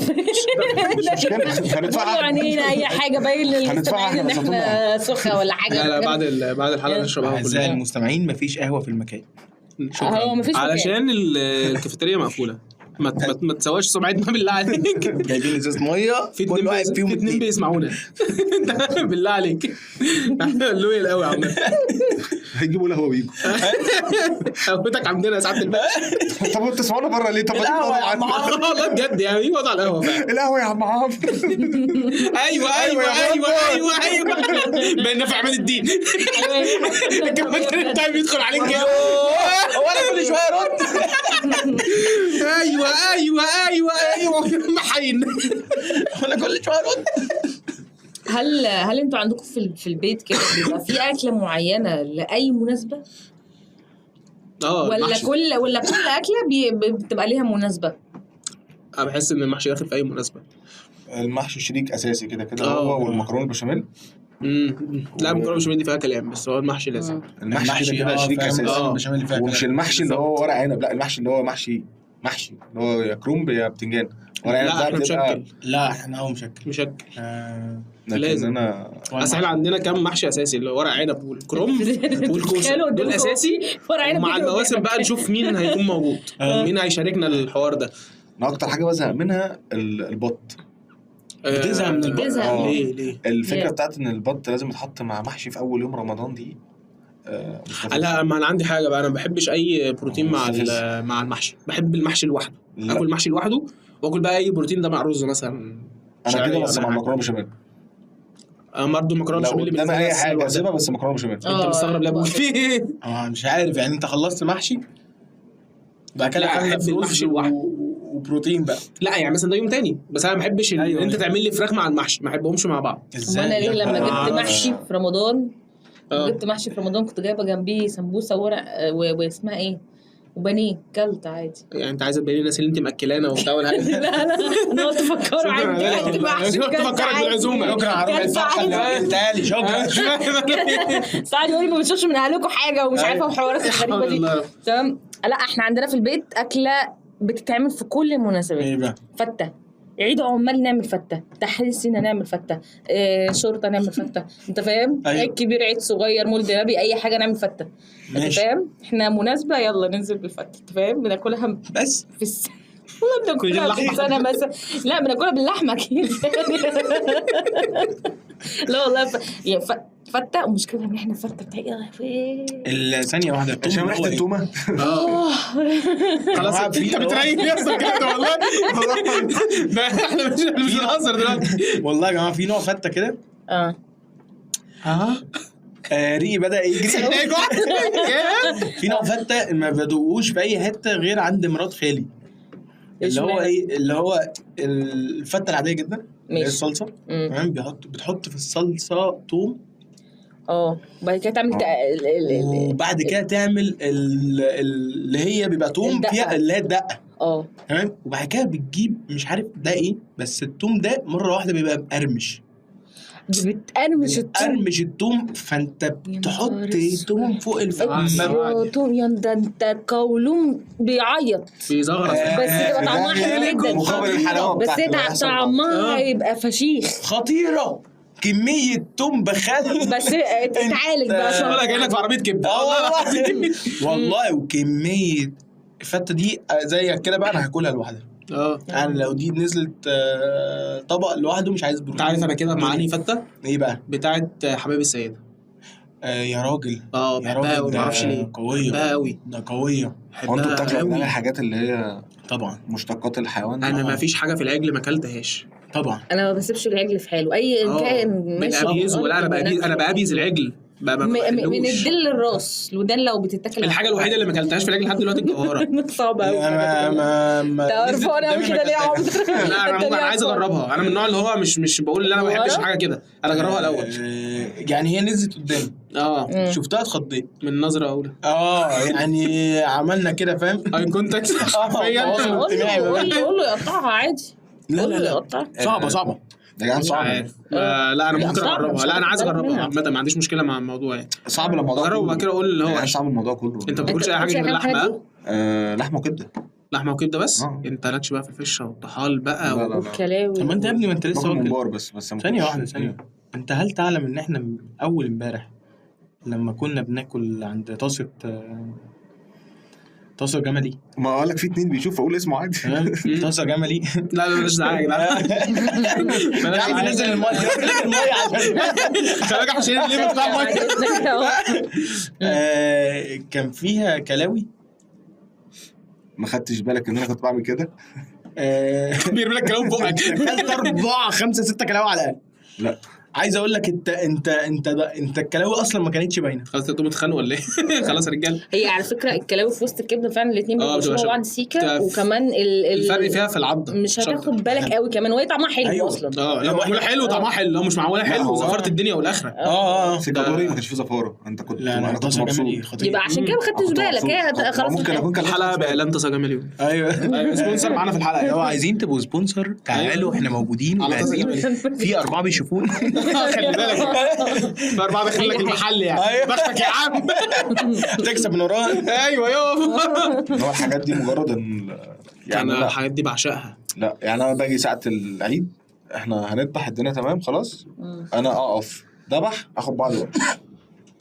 B: مشكلة، هندفعها
E: يعني اي حاجة باين للمستمعين ان احنا سخه ولا حاجة.
C: لا لا بعد الحلقة نشرب قهوة كلنا.
A: اعزائي المستمعين مفيش قهوة في المكان.
E: هو مفيش مكان
C: علشان الكافيتيريا مقفولة. ما تسواش سمعتنا بالله عليك.
A: جايبين ازازة مية
C: في كل واحد فيهم اتنين بيسمعونا بالله عليك. loyal قوي يا عم.
B: هيجيبوا القهوة ويجوا.
C: قهوتك عندنا يا سعادة الباشا.
B: طب انتوا تسمعونا بره ليه؟ طب
C: والله بجد يعني ايه وضع القهوة فعلا؟
B: القهوة يا عم عمرو.
C: ايوه ايوه ايوه ايوه ايوه بقينا في عماد الدين. الكابتن بتاعي بيدخل عليك كده
A: هو انا كل شوية ارد.
C: ايوه ايوه ايوه ايوه محين
A: انا كل شوية ارد.
E: هل انتوا عندكم في البيت كده بيبقى في اكله معينة لاي مناسبة؟ ولا كل ولا كل اكله بتبقى ليها مناسبة؟
C: انا بحس ان المحشي داخل في اي مناسبة.
B: المحشي شريك اساسي كده كده هو والمكرونه البشاميل.
C: لا المكرونه البشاميل دي فيها كلام، بس هو المحشي لازم.
B: المحشي كده شريك اساسي، ومش المحشي اللي هو ورق عنب، لا المحشي اللي هو محشي اللي هو يا كرنب يا بتنجان. ورق عنب ده
C: مشكل.
A: لا احنا هو مشكل
C: لازم. انا اصل احنا عندنا كام محشي اساسي اللي هو ورق عنب والكرنب والكوسه، دول اساسي. مع المواسم بقى نشوف مين هيكون موجود، مين هيشاركنا الحوار ده.
B: انا اكتر حاجة بزهق منها البط.
A: بتزهق من البط؟
C: ليه؟
B: الفكرة بتاعت ان البط لازم يتحط مع محشي في اول يوم رمضان دي.
C: لا ما انا عندي حاجة بقى، انا ما بحبش اي بروتين مع مع المحشي. بحب المحشي لوحده، اكل محشي لوحده واكل بقى اي بروتين ده مع رز مثلا.
B: انا كده بس مع المكرونه بشاميل.
C: انا برضه مكرونه بشاميل
B: بالنسبة لي اي حاجة اسيبها، بس مكرونه بشاميل.
C: انت مستغرب ليه في
A: مش عارف يعني. انت خلصت محشي بقى كده
C: احب المحشي لوحده
A: وبروتين بقى.
C: لا يعني مثلا ده يوم تاني، بس انا ما بحبش ان انت تعمل لي فراخ مع المحشي، ما احبهمش مع بعض.
E: ازاي؟ انا ليه لما جبت محشي في رمضان، جبت محشي في رمضان كنت جايبه جنبيه سمبوسة ورق واسمها ايه وبانيه، كلت عادي.
C: يعني انت عايزه تبيني الناس اللي انت مأكلانا وبتاع ولا حاجة؟
E: لا لا انا قلت افكر عادي. كلت محشي
C: قلت افكرك بالعزومه.
A: شكرا على ربع الفرخه اللي قلتها لي، شكرا.
E: ساعات يقول لي ما بتشوفش من اهلكم حاجة ومش عارفه وحوارات الغريبة دي. تمام. لا احنا عندنا في البيت اكله بتتعمل في كل المناسبات.
A: ايه بقى؟
E: فته. عيد عمال نعمل فته، تحرير سينا نعمل فته، شرطه نعمل فته، انت فاهم؟
A: أيوة.
E: عيد كبير، عيد صغير، مولد نبي، اي حاجة نعمل فته. انت فاهم؟ احنا مناسبة يلا ننزل بالفته، انت فاهم؟ بناكلها
A: بس
E: في والله بناكلها في السنة مثلا. لا بناكلها باللحمه اكيد. لا والله فته. ومشكلة ان احنا فته بتاعي
A: الثانية واحدة
B: عشان ريحه التومه.
C: خلاص انت بتريح يا اسطى كده والله. ده احنا مش بنهزر دلوقتي
A: والله يا جماعة. في نوع فته كده ريقي بدا يجري. في نوع فته ما بدوقوش في اي حتة غير عند مرات خالي، اللي هو ايه، اللي هو الفته العادية جدا الصلصه، تمام، بتحط في الصلصه توم،
E: وبعد كده تعمل
A: وبعد كده تعمل اللي هي بيبقى توم فيها اللي هي الدقة، تمام، وبعد كده بتجيب مش عارف ده ايه، بس التوم ده مرة واحدة بيبقى مقرمش،
E: بتقرمش التوم،
A: قرمش التوم، فانت بتحط توم فوق الفته،
E: توم يا ده انت قولون بيعيط
C: بيزغرط،
E: بس تبقى طعمها حلو جدا
B: مقابل الحلاوة
E: بس طعمها هيبقى فشيخ
A: خطيرة. كمية توم بخل
E: بس اتعالج بقى
C: ولا كأنك في عربية كبدة
A: والله. وكمية الفتة دي زيك كده بقى، انا هاكلها لوحدها. انا لو دي نزلت طبق لوحده مش عايز بروتين.
C: انت عارف انا كده معاني فتة
A: ايه بقى؟
C: بتاعه حبايب السيدة.
A: يا راجل،
C: يا راجل، ما اعرفش ليه
A: قوية
C: بحبها قوي،
A: ده قوية.
B: هو انتوا بتاكلوا من الحاجات اللي هي
A: طبعا
B: مشتقات الحيوان؟
C: انا ما فيش حاجة في العجل ما اكلتهاش
A: طبعا.
E: انا ما بسيبش العجل في حاله اي كائن ماشي.
C: ولا انا بأبيز العجل
E: من الدل الراس الودان لو بتتاكل.
C: الحاجة الوحيدة اللي ما اكلتهاش في العجل لحد دلوقتي الجوهرة.
E: صعبة قوي.
A: انا
E: قرفانه قوي كده ليه يا عمر؟
C: لا انا عايز اجربها. انا من النوع اللي هو مش بقول ان انا ما بحبش حاجة كده، انا اجربها الاول.
A: يعني هي نزلت قدامي شفتها اتخضيت
C: من نظره اولى.
A: يعني عملنا كده فاهم،
C: eye contact.
E: قول له يقطعها عادي.
A: لا لا لا صعبة
B: يا جدعان، صعبة.
C: لا انا ممكن اجربها. لا انا عايز اجربها عامة، ما عنديش مشكلة مع الموضوع يعني.
B: صعب الموضوع
C: اجربه وبعد كده اقول اللي هو
B: صعب الموضوع كله.
C: انت ما بتاكلش اي حاجة غير اللحمة؟
B: لحمه وكبده.
C: لحمه وكبده بس. انت مالكش بقى في الفشه والطحال بقى
E: والكلاوي؟
A: طب ما انت يا ابني ما انت لسه
B: واكل ممبار بس.
A: ثانية واحدة، ثانية. انت هل تعلم ان احنا اول امبارح لما كنا بناكل عند طاسة جملي،
B: ما اقول لك في اتنين بيشوف اقول اسمه عادي.
A: طاسة جملي.
C: لا لا مش دعاية يا جدعان.
A: يا عم نزل المية، المية
C: عشان عشان الليمت بتاع المية.
A: كان فيها كلاوي.
B: ما خدتش بالك ان انا كنت بعمل كده؟
C: بيرمي لك كلاوي بقك.
A: كلت 4 5 6 كلاوي على الاقل.
B: لا
A: عايز اقول لك انت انت انت انت الكلاوي اصلا ما كانتش باينة.
C: خلاص انتوا بتتخانقوا ولا ايه؟ خلاص يا رجاله.
E: هي على فكرة الكلاوي في وسط الكبده فعلا الاثنين بيبقوا شبه بعض سيكه، وكمان
C: الفرق فيها في العضه
E: مش هتاخد بالك قوي كمان، وهي طعمها حلو. أيوة. اصلا
C: لو معمولة حلو طعمها حلو، لو مش معمولة حلو زفرت الدنيا والاخرة.
B: سيكادوري ما كانش فيه زفاره. انت كنت انا كنت مبسوط،
E: يبقى عشان كده ما خدتش بالك. هي خلاص
B: ممكن اكون كان
C: الحلقة باعلان طاسه جمالي.
A: ايوه
C: sponsor معانا في الحلقة.
A: لو عايزين تبقوا sponsor تعالوا، احنا موجودين وجاهزين. في 4 بيشوفونا.
C: خلي بالك في 4 داخل لك المحل يعني. بختك يا عم
A: تكسب من وراها.
C: ايوه يابا.
B: هو الحاجات دي مجرد ان
C: يعني انا الحاجات دي بعشقها.
B: لا يعني انا باجي ساعة العيد احنا هنذبح الدنيا تمام خلاص، انا اقف ذبح اخد بعض وقت.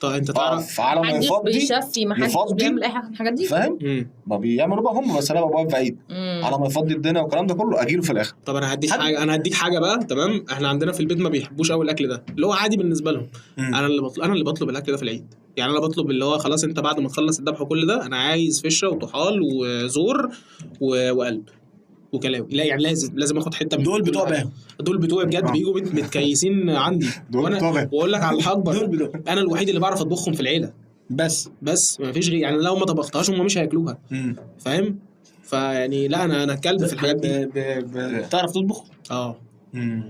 C: طب انت تعرف
B: على ما يفضي
E: بيشفي، ما حدش بيعمل اي حاجة من الحاجات دي
B: فاهم؟ ما بيعملوا بقى هم، بس انا ببقى واقف بعيد على ما يفضي الدنيا والكلام ده كله اجيله في الاخر.
C: طب انا هديك حاجة، انا هديك حاجة بقى تمام. احنا عندنا في البيت ما بيحبوش قوي الاكل ده اللي هو عادي بالنسبة لهم. انا اللي بطلب الاكل ده في العيد. يعني انا بطلب اللي هو خلاص انت بعد ما تخلص الذبح وكل ده انا عايز فشه وطحال وزور وقلب وكلاوي. لا يعني لازم اخد حتة من
A: دول بتوع بقى.
C: دول بتوع بجد بيجوا متكيسين عندي. وانا واقول لك على الحاجة، انا الوحيد اللي بعرف اطبخهم في العيلة بس ما فيش غير يعني لو ما طبختهاش هم مش هياكلوها فاهم؟ فيعني لا انا كلب في الحاجات دي.
A: بتعرف تطبخ؟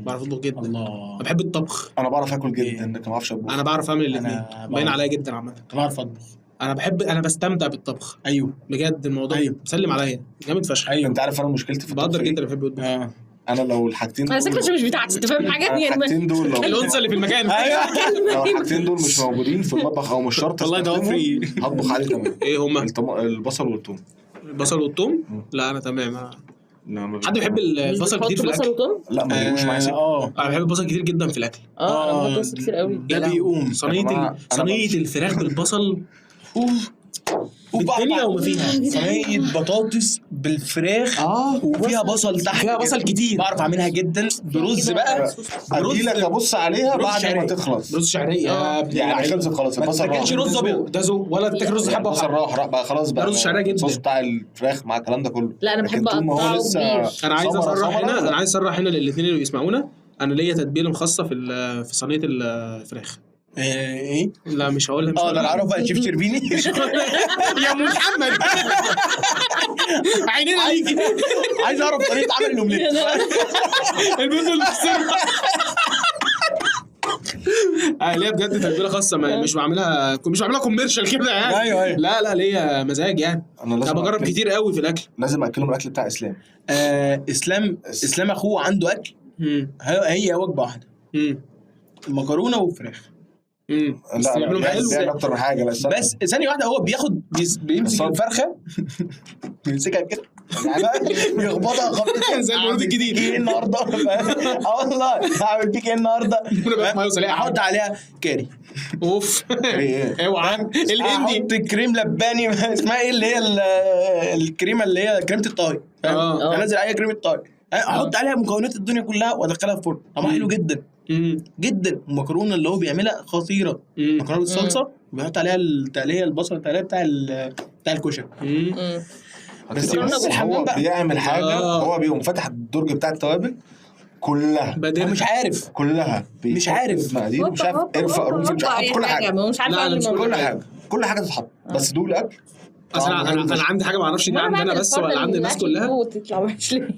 C: بعرف اطبخ جدا.
A: الله،
C: انا بحب الطبخ.
B: انا بعرف اكل جدا لكن ما بعرفش اطبخ.
C: انا بعرف اعمل الاثنين، باين عليا جدا عامة.
A: انا بعرف اطبخ.
C: انا بحب، انا بستمتع بالطبخ.
A: ايوه
C: بجد الموضوع. أيوه. بسلم عليا جامد فشخ.
A: ايوه
B: انت عارف انا مشكلتي في
C: الطبخ بقدر جدا بحب الطبخ.
B: انا لو الحاجتين
E: على فكرة مش بتاعتي، انت فاهم حاجة
B: يعني الحاجتين دول
C: الانثى اللي في المكان.
B: ايوه لو الحاجتين دول مش موجودين في المطبخ او مش شرط
C: والله ده free
B: هطبخ عليه تمام.
C: ايه هما؟
B: البصل والثوم.
C: البصل والثوم؟ لا انا تمام. حد بيحب البصل كتير في الاكل؟
B: لا ما بيجوش معايا سكة.
C: انا بحب البصل كتير جدا في الاكل.
E: انا بحب البصل كتير قوي.
A: ده بيقوم
C: صينية الفراخ بالبصل الدنيا وما فيها.
A: صينية بطاطس بالفراخ وفيها بصل تحت،
C: فيها بصل كتير.
A: بعرف اعملها جدا. برز بقى،
B: برز لك ابص عليها بعد ما تخلص.
C: رز شعرية
B: يعني خلصت خلاص. البصل
A: ما تاكلش رز ابيض
C: ده ذوق، ولا تاكل رز حبه
B: البصل راح بقى خلاص بقى.
C: رز شعرية جدا
B: الصوص بتاع الفراخ مع الكلام ده كله.
E: لا انا بحب اقطعه كبير.
C: انا عايز اصرح هنا، انا عايز اصرح هنا للاثنين اللي بيسمعونا، انا ليا تتبيله مخصصة في صينية الفراخ.
A: ايه؟
C: لا مش هقولها. مش
A: اقدر اعرفها شيف شربيني.
C: يا محمد عينينا ليكي.
A: عايز اعرف طريقه عمل الاومليت.
C: البيض والبسطرمه. ليا بجد تتبيله خاصة، مش بعملها commercial كده يعني.
A: ايوه.
C: لا لا ليا مزاج يعني.
B: انا لازم
C: بجرب كتير قوي في الاكل.
B: لازم اكلهم الاكل بتاع اسلام.
A: اسلام اخوه عنده اكل. هي وجبة واحدة، مكرونه وفراخ.
B: لا لا حلو اكتر من حاجة.
A: بس ثانية واحدة، هو بياخد بيمسك الفرخه بيمسكها كده يخبطها خبطتين
C: زي المولود الجديد.
A: ايه النهارده؟ اه والله هعمل فيك ايه النهارده؟ احط عليها كاري.
C: اوف اوعى الهندي.
A: احط كريم لباني، اسمها ايه اللي هي الكريمة اللي هي كريمة الطهي، انزل عليها كريمة الطهي، احط عليها مكونات الدنيا كلها وادخلها في الفرن. طعمها حلو جدا جدا. المكرونه اللي هو بيعملها خطيرة، مكرونه بالصلصه وبيحط عليها التقليه، البصل التقليه بتاع الكشري.
B: بس هو بيعمل حاجة، هو بيقوم فاتح الدرج بتاع التوابل كلها،
A: مش عارف
B: كلها،
A: مش عارف
B: مش عارف قرفه قرنفل، مش عارف كل حاجة، كل حاجة، كل حاجة تتحط. بس دول اكل.
C: اصل انا عندي حاجة ما اعرفش دي عندنا بس ولا عند الناس كلها.
E: تطلع وحش ليه؟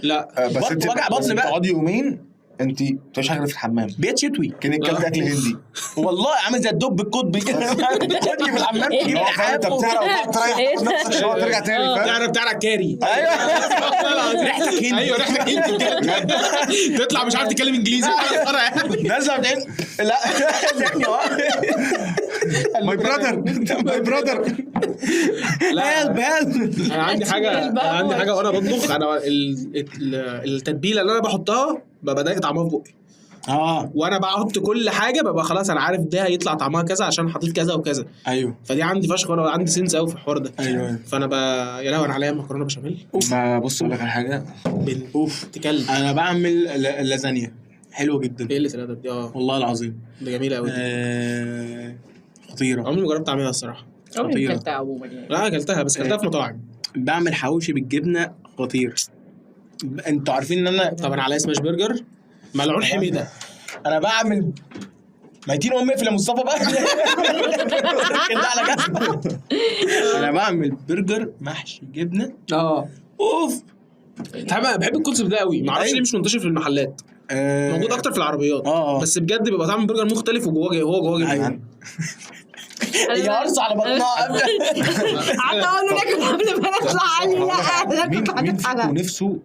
C: لا
B: بس انت
A: وجع بطن بقى،
B: تقعدي يومين انت مش حاجة في الحمام،
A: بيت شتوي
B: كانك كلت اكل هندي.
A: والله عامل زي الدب القطبي كده في الحمام.
B: انت بتعرق وتريح نفسك شوية ترجع تاني،
C: فاهم؟ بتعرق كاري.
A: ايوه ريحتك هندي.
C: ايوه ريحتك هندي، تطلع مش عارف تتكلم انجليزي.
A: نازله لا
B: my brother my brother.
C: لا
A: help help.
C: انا عندي حاجة، وانا بطبخ انا التتبيله اللي انا بحطها ببقى ضايق طعمها في بقي. وانا بحط كل حاجة ببقى خلاص انا عارف ده هيطلع طعمها كذا عشان حطيت كذا وكذا.
A: ايوه
C: فدي عندي فشخ، وانا عندي sense قوي في الحوار ده.
A: ايوه
C: فانا يا لهوي انا عليا مكرونه بشاميل.
B: ما بص اقول لك على حاجة،
A: اوف
C: تكلم.
A: انا بعمل اللازانيا حلوة جدا.
C: ايه اللي دي؟
A: والله العظيم
C: ده جميلة قوي.
A: خطيرة.
C: عمري ما جربت اعملها الصراحة.
E: عمري ما اكلتها عموما يعني.
C: لا اكلتها بس اكلتها في مطاعم.
A: بعمل حواوشي بالجبنه خطير. انتوا عارفين ان انا
C: طبعا عليا smash burger ملعون حميده.
A: انا بعمل ميتين امي في مصطفى بقى كده على جنب. انا بعمل برجر محشي جبنه. اوف.
C: طبعا بحب ال concept ده قوي، ما اعرفش ليه مش منتشر في المحلات. موجود اكتر في العربيات. بس بجد بيبقى طعم البرجر مختلف وجواه هو جواه جبنه.
A: هي قرص على بطنها.
E: قعدت اقول له ناكل قبل ما نطلع. علي لا
B: مين فيكم نفسه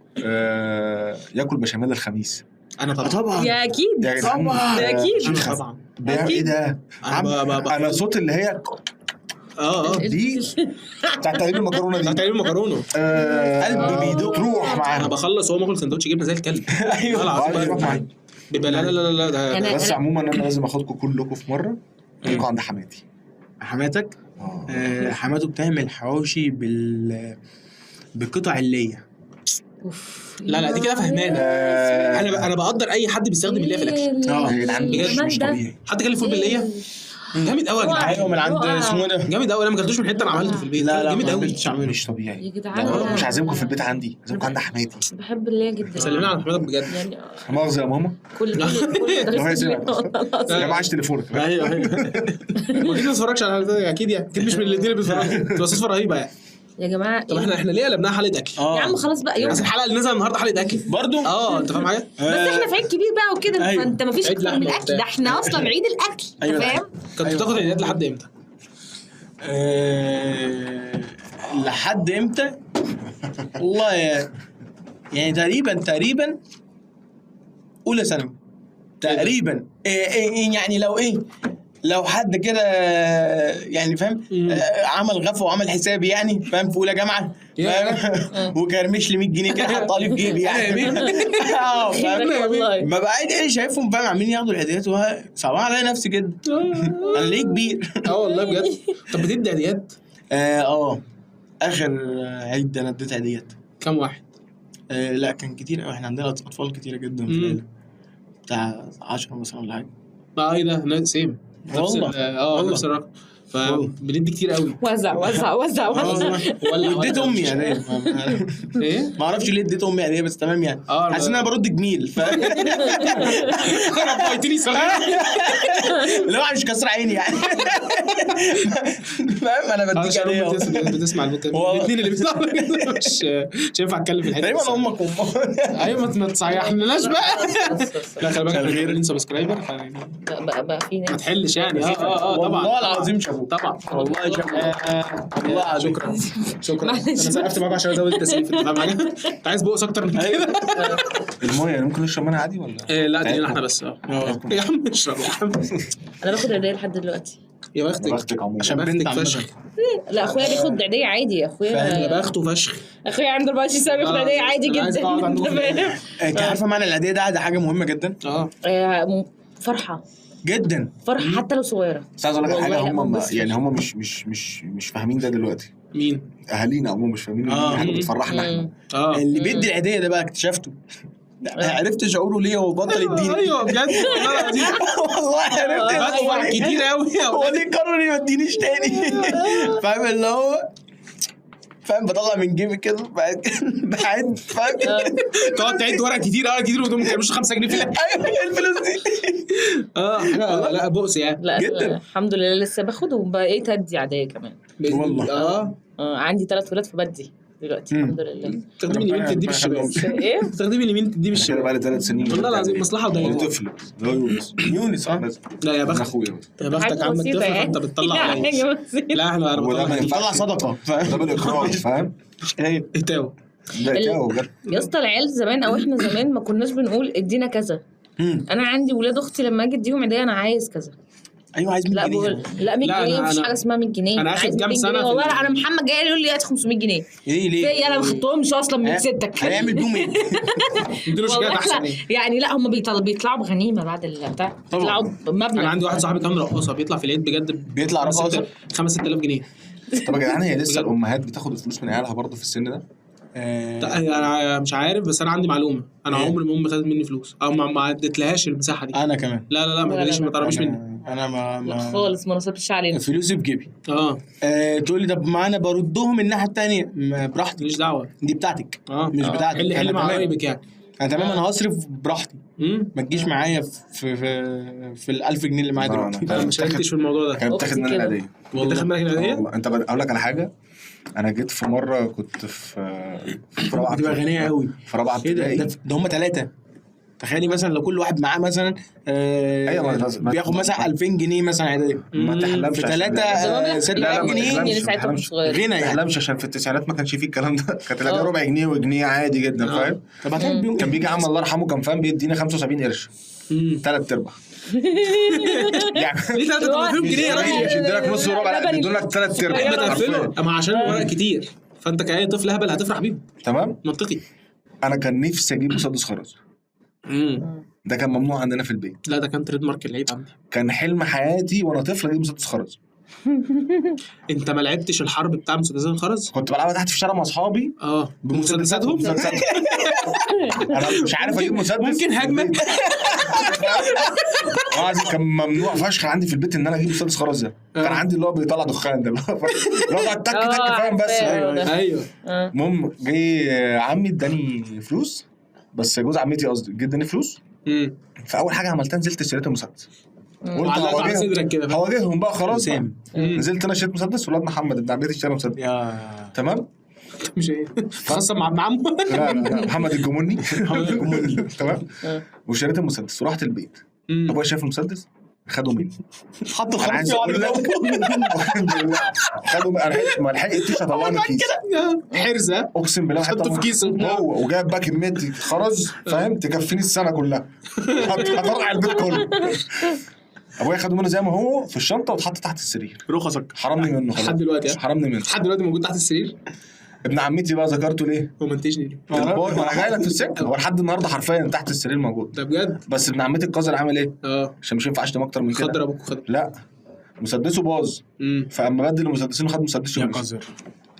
B: ياكل بشاميل الخميس؟
C: انا طبعا.
E: يا اكيد طبعا، ده اكيد
C: طبعا.
B: ايه ده؟ انا صوت اللي هي دي بتاع تقليب المكرونه، دي
C: بتاع تقليب المكرونه.
A: قلبي بيدق.
B: تروح معاها.
C: انا بخلص وهو ماكل سندوتش جبنه زي الكلب.
B: ايوه
C: بيبقى لا لا لا لا.
B: بس عموما انا لازم اخدكم كلكم في مرة لكم عند حماتي.
A: حماتك؟ حماته بتعمل حواوشي بقطع الليه.
C: لا لا دي كده فهمانه. انا بقدر اي حد بيستخدم الليه في الاكل.
B: مش طبيعي.
C: حد كان فول بالليه جامد قوي يا جدعان.
A: ايوه من عند اسمه ده
C: جامد قوي. انا ما اكلتوش من حتة، انا عملته في البيت.
A: لا لا
C: جامد قوي.
B: مش طبيعي
E: يا جدعان.
B: مش عازمكم في البيت عندي، عازمكم عند حماتي.
E: بحب الليه جدا.
C: سلمنا على حماتك بجد
E: يعني.
B: مؤاخذة يا ماما.
E: كل
B: يا معاش تليفونك.
C: ايوه ايوه. اكيد ما اتفرجش على اكيد يعني، اكيد مش من الاثنين اللي بيتفرجوا. تبقى صدفة رهيبة يعني
E: يا جماعة.
C: طب احنا ليه قلبناها حلقة اكل؟
E: يا عم خلاص بقى يوم.
C: بس الحلقة اللي نزل النهارده حلقة اكل
A: برضو.
C: انت فاهم حاجة؟
E: بس احنا في عيد كبير بقى وكده. أيوة. فانت ما فيش اكتر من الاكل ده، احنا اصلا عيد الاكل. أيوة. فاهم؟
C: كنت بتاخد عيديات لحد امتى؟
A: لحد امتى؟ والله يعني تقريبا اولى ثانوي تقريبا. يعني لو ايه، لو حد كده يعني فاهم عمل غفوه وعمل حسابي يعني فاهم في اولى جامعه فاهم وكرمش لي 100 جنيه كده حطها لي في جيبي يعني. فاهم؟ ببقى قاعد ايه شايفهم فاهم عاملين ياخدوا الهديات صعبان عليا نفسي جدا. انا ليه كبير.
C: والله بجد. طب بتدي هديات؟
A: اخر عيد انا اديت هديات.
C: كام واحد؟
A: لا كان كتير قوي، احنا عندنا اطفال كتيرة جدا في العيلة، بتاع 10 مثلا ولا حاجة.
C: ايه ده same
A: والله.
C: نفس الرقم. فبندي كتير قوي.
E: وزع وزع وزع وزع.
A: اديت امي يعني.
C: ايه
A: ما اعرفش ليه اديت امي يعني، بس تمام يعني. حاسس ان انا برد جميل. ف
C: ربيتني صغير.
A: اللي هو مش كسر عيني يعني. فاهم؟ انا بديك
C: عشان
A: عينيا
C: امي بتسمع البودكاست، الاثنين اللي بيسمعوا مش هينفع اتكلم في الحتة
A: تقريبا
C: دي.
A: امك وامك.
C: ايوه ما تصيحناش بقى. لا خلي بالك احنا عاملين subscriber، فيعني
E: بقى في
C: ما
E: ناس
C: تحلش يعني. اه طبعا
A: والله العظيم شافوه.
C: طبعا
A: والله شافوه. والله العظيم.
C: شكرا شكرا.
E: معلش.
C: انا سقفت معاك عشان ازود التسقيف، انت فاهم حاجة؟ انت عايز بؤس اكتر من كده؟
B: المية يعني ممكن نشرب منها عادي ولا؟
C: لا دي لنا احنا بس. يا عم اشرب يا عم.
E: انا باخد عيديه لحد دلوقتي.
C: يا بختك،
B: بختك عموما.
A: عشان
C: يا
A: بنت
C: بختك
A: عامة.
C: فشخ.
E: لا اخويا بياخد عيديه عادي.
C: يا
E: اخويا
C: بخته فشخ.
E: اخويا عنده 24 سنة بياخد عيديه عادي
C: أنا عايز
E: جدا.
C: أقعد عندكم في
E: تمام.
A: انت عارفه معنى العيديه ده؟ ده حاجة مهمة جدا
E: فرحه
A: جدا.
E: فرحه حتى لو صغيرة.
B: بس عايز اقول لك حاجة،
E: والله لا،
B: هم
E: بنبسط.
B: يعني هم مش مش مش مش فاهمين ده دلوقتي.
C: مين؟
B: اهالينا عموما مش فاهمين ان دي حاجة بتفرحنا احنا.
A: اللي بيدي العيديه ده بقى اكتشفته، عرفت شعوره ليه هو بطل يديني.
C: ايوه بجد والله العظيم.
A: والله عرفت.
C: بدفع كتير قوي.
A: هو ليه قرر ما يدينيش تاني؟ فاهم اللي هو فاهم، بطلع من جيبي كده بعد فاهم،
C: تقعد تعد ورق كتير كتير وتقوم ما كانوش 5 جنيه في الاخر.
A: ايوه الفلوس دي.
C: حاجة لا بؤس يعني.
E: لا
A: جدا.
E: الحمد لله لسه باخد، وبقيت ادي عادية كمان.
A: والله.
E: عندي 3 ولاد فبدي دلوقتي الحمد لله.
C: تخدمي اليمين تديه بالشمال.
E: ايه؟
C: تخدمي اليمين تديه
B: انا كده
C: بالشمال.
B: بقالي 3 سنين
C: والله العظيم مصلحة وضيقه.
B: طفل ده يونس.
A: يونس.
C: لا يا
B: ابن
C: بختك،
B: اخويا.
C: يا بختك
E: حاجة
C: عم
E: بسيطة
C: الطفل،
E: يعني.
C: فانت بتطلع عليا.
E: حاجة بسيطة.
C: لا احنا انا
B: وده
C: بطلع
B: ما
C: كتير.
A: طلع صدقه.
B: ده بالاقرار فاهم؟
C: اتاوى.
B: ده اتاوى بجد.
E: يا اسطى العيال زمان او احنا زمان ما كناش بنقول ادينا كذا. انا عندي ولاد اختي لما اجي اديهم عيديه انا عايز كذا.
A: ايوه عايز 100
E: لا
A: جنيه.
E: بقول لا 100
C: لا،
E: جنيه،
C: أنا-
E: مفيش حاجة اسمها 100 جنيه.
C: أنا آخد
E: عايز
C: كام
E: 200
C: سنة
E: جنيه.
C: في
E: والله لا، انا محمد جاي يقول لي هات 500 جنيه.
A: ايه ليه؟
E: في انا ما خدتهمش اصلا من ستك.
A: هيعمل بيهم ايه؟
C: اديله شيكات
E: والله
C: احسن
E: لا
C: ايه.
E: يعني لا هم بيطلعوا بغنيمه بعد البتاع، بيطلعوا بمبلغ.
C: انا عندي واحد صاحبي كان رقاصه بيطلع في العيد بجد،
A: بيطلع رقاصه؟
C: 5 6000 جنيه.
B: طب يا جدعان هي لسه
C: بجد.
B: الامهات بتاخد الفلوس من عيالها برضه في السن ده؟
C: انا مش عارف، بس انا عندي معلومة. انا عمري ما امي خدت مني فلوس او ما عدتلهاش المساحة دي.
A: انا كمان.
C: لا لا لا ما
E: لا،
C: تقوليش،
E: لا.
C: ما تقربيش مني.
A: انا ما
E: لا خالص ما نصبتش علينا.
A: فلوسي في جيبي. تقول لي طب ما انا بردهم الناحية الثانية، براحتك،
C: ماليش دعوه.
A: دي بتاعتك مش بتاعتك.
C: حل حل
A: أنا
C: مع
A: تمام.
C: قرايبك يعني.
A: انا تمام، انا هصرف براحتي، ما تجيش معايا في في في ال 1000 جنيه اللي معايا دلوقتي.
C: انا ما شاركتش في الموضوع ده.
B: كانت بتاخد مني
E: أختي كده.
B: العيديه.
C: بتاخد منك العيديه؟
B: والله انت اقول لك على حاجة، انا جيت في مرة كنت في رابعه
A: بتبقى غنية قوي.
B: في رابعه
A: ايه ده؟
B: ابتدائي.
A: ده هم 3. تخيلي مثلا لو كل واحد معاه مثلا
B: ايوه،
A: بياخد مثلا 2000 جنيه مثلا عيديه.
B: ما تحلمش
A: في
B: عشان-
A: 3
B: لا، لا،
A: 6000
B: ما
A: جنيه.
B: تحلمش،
E: يعني
B: ما
E: ساعتها كنت
B: تحلمش.
E: صغير.
A: غنى
B: ما
A: يعني.
B: تحلمش عشان في التسعينات ما كانش فيه الكلام ده. كانت العيديه ربع جنيه وجنيه عادي جدا فاهم.
A: طب هتعمل بيهم
B: كان بيجي عم الله يرحمه كان فاهم بيدينا 75 قرش 3/4 يعني.
C: ليه 3 فيهم جنيه يا راجل؟
B: مش يديلك نص وربع، لا بيدوا لك 3/4
C: بتقفله اما عشان الورق كتير، فانت كأي طفل اهبل هتفرح بيهم.
B: تمام.
C: منطقي.
B: انا كان نفسي اجيب مسدس خرز. ده كان ممنوع عندنا في البيت.
C: لا ده كان trademark العيد عندي.
B: كان حلم حياتي وانا طفل اجيب مسدس خرز.
C: انت ما لعبتش الحرب بتاع مسدسات الخرز؟
B: كنت بلعبها تحت في الشارع مع اصحابي
C: بمسدساتهم.
B: انا مش عارف اجيب مسدس.
C: ممكن هجمة.
B: كان ممنوع فشخ عندي في البيت ان انا اجيب مسدس خرز ده. كان عندي اللي هو بيطلع دخان ده، اللي هو تك تك فاهم بس.
C: ايوه.
B: المهم جه عمي اداني فلوس، بس جوز عمتي قصدي، جه اداني فلوس. فاول حاجة عملتها نزلت اشتريت المسدس. قلت هواجههم بقى خلاص. نزلت انا اشتريت مسدس، ولاد محمد ابن عمتي اشترى مسدس. تمام.
C: مش ايه خاصة مع ابن عمه.
B: لا لا محمد الجموني. محمد الجموني. تمام. واشتريت المسدس ورحت البيت. ابويا شاف المسدس خده مني،
A: حطوا الخمس
B: خدوا. انا ما لحقتش اطلعه من الكيس
C: حرزه،
B: اقسم بالله
C: حطه في كيسه
B: هو، وجايب بقى كمية خرز فاهم تكفيني السنة كلها، هطرقع البيت كله. ابويا خده منه زي ما هو في الشنطة واتحط تحت السرير.
A: رخصك.
B: حرمني منه
C: لحد دلوقتي.
B: حرمني منه
C: لحد دلوقتي موجود تحت السرير.
B: ابن عمتي بقى ذكرته ليه؟
C: هو منتجني ليه؟
B: ما انا جاي لك في السكة، هو لحد النهارده حرفيا تحت السرير موجود.
C: ده بجد؟
B: بس ابن عمتي القذر عامل ايه؟ عشان مش ينفع اشتم اكتر من كده.
C: خضر ابوك خضر.
B: لا مسدسه باظ، فاما بدل المسدسين وخد مسدسه.
A: يا قذر.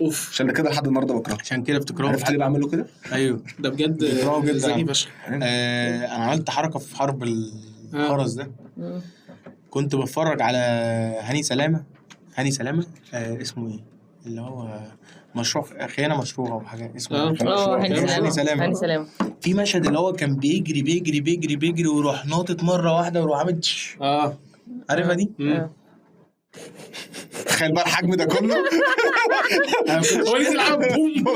C: اوف.
B: عشان كده لحد النهارده بكرهه.
A: عشان كده بتكرهه.
B: عرفت ليه بعمل له كده؟
A: ايوه
C: ده بجد
A: بكرهه جدا.
C: ذكي فشخ.
A: انا عملت حركة في حرب الخرز ده. كنت بتفرج على هاني سلامه. هاني سلامه اسمه ايه؟ اللي هو مشروع خيانة مشروعه او حاجة اسمه
E: هاني سلامه. هاني سلامه
A: في مشهد اللي هو كان بيجري بيجري بيجري بيجري ويروح ناطط مرة واحدة ويروح عامل عارفها دي؟
B: تخيل بقى الحجم ده كله.
C: هو نزل عمل بوم،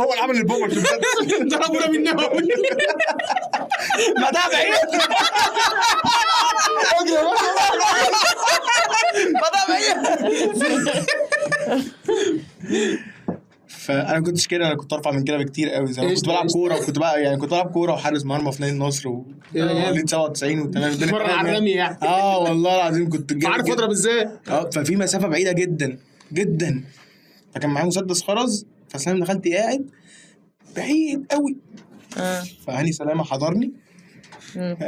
B: هو اللي عمل البوم في المسدس،
C: ضربونا بالنووي.
A: ما ده بعيد، ما ده بعيد. فانا كنتش كده، انا كنت ارفع من كده بكتير قوي. زمان كنت بلعب كورة، وكنت بقى يعني كنت بلعب كورة وحارس مرمى في نادي النصر ووليد 97 وتمام الدنيا
C: مرة على الرمي يعني.
A: والله العظيم كنت
C: عارف اضرب ازاي.
A: ففي مسافة بعيدة جدا جدا، فكان معايا مسدس خرز، فسلام دخلت قاعد بعيد قوي. فهاني سلامه حضرني،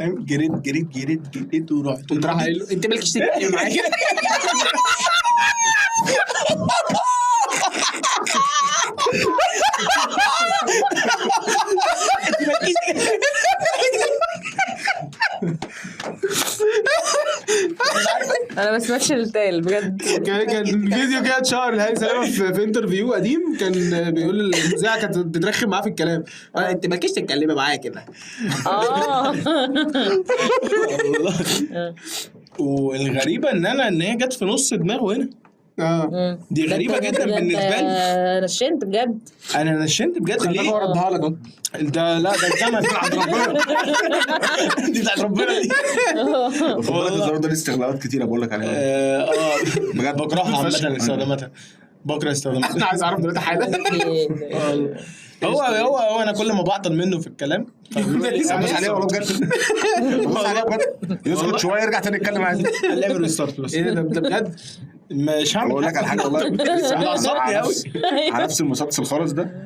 A: جريت جريت جريت جريت ورحت
C: قمت راح قايل له انت مالكش تتكلم معايا.
E: انا ما سمعتش التال بجد.
C: كان فيديو كده اتشهر لهاني سلامه في interview قديم، كان بيقول المذيعه كانت بترخم معاه في الكلام، انت مالكيش تتكلمي معايا كده.
A: والغريبة ان هي جت في نص دماغه هنا. دي غريبة جدا بالنسبة لي.
E: نشنت بجد،
A: انا نشنت بجد. ليه؟
C: هو ردها لك اهو.
A: ده لا ده الزمن بتاعت ربنا، دي بتاعت ربنا دي.
B: خد بالك الزرار ده ليه استغلالات كتيرة بقول لك عليها.
A: بجد بكرهها عامة، استخداماتها بكره استخداماتها.
C: انا عايز اعرف دلوقتي حالا.
A: هو هو هو انا كل ما بعطل منه في الكلام
B: بص عليه والله بجد، بص عليه بجد، يسكت شوية يرجع تاني يتكلم عادي.
A: نعمل restart بس.
C: ايه ده بجد؟
A: مش هعمل.
B: بقول لك على حاجة والله
A: عصبني قوي
B: على نفس المسدس الخرز ده.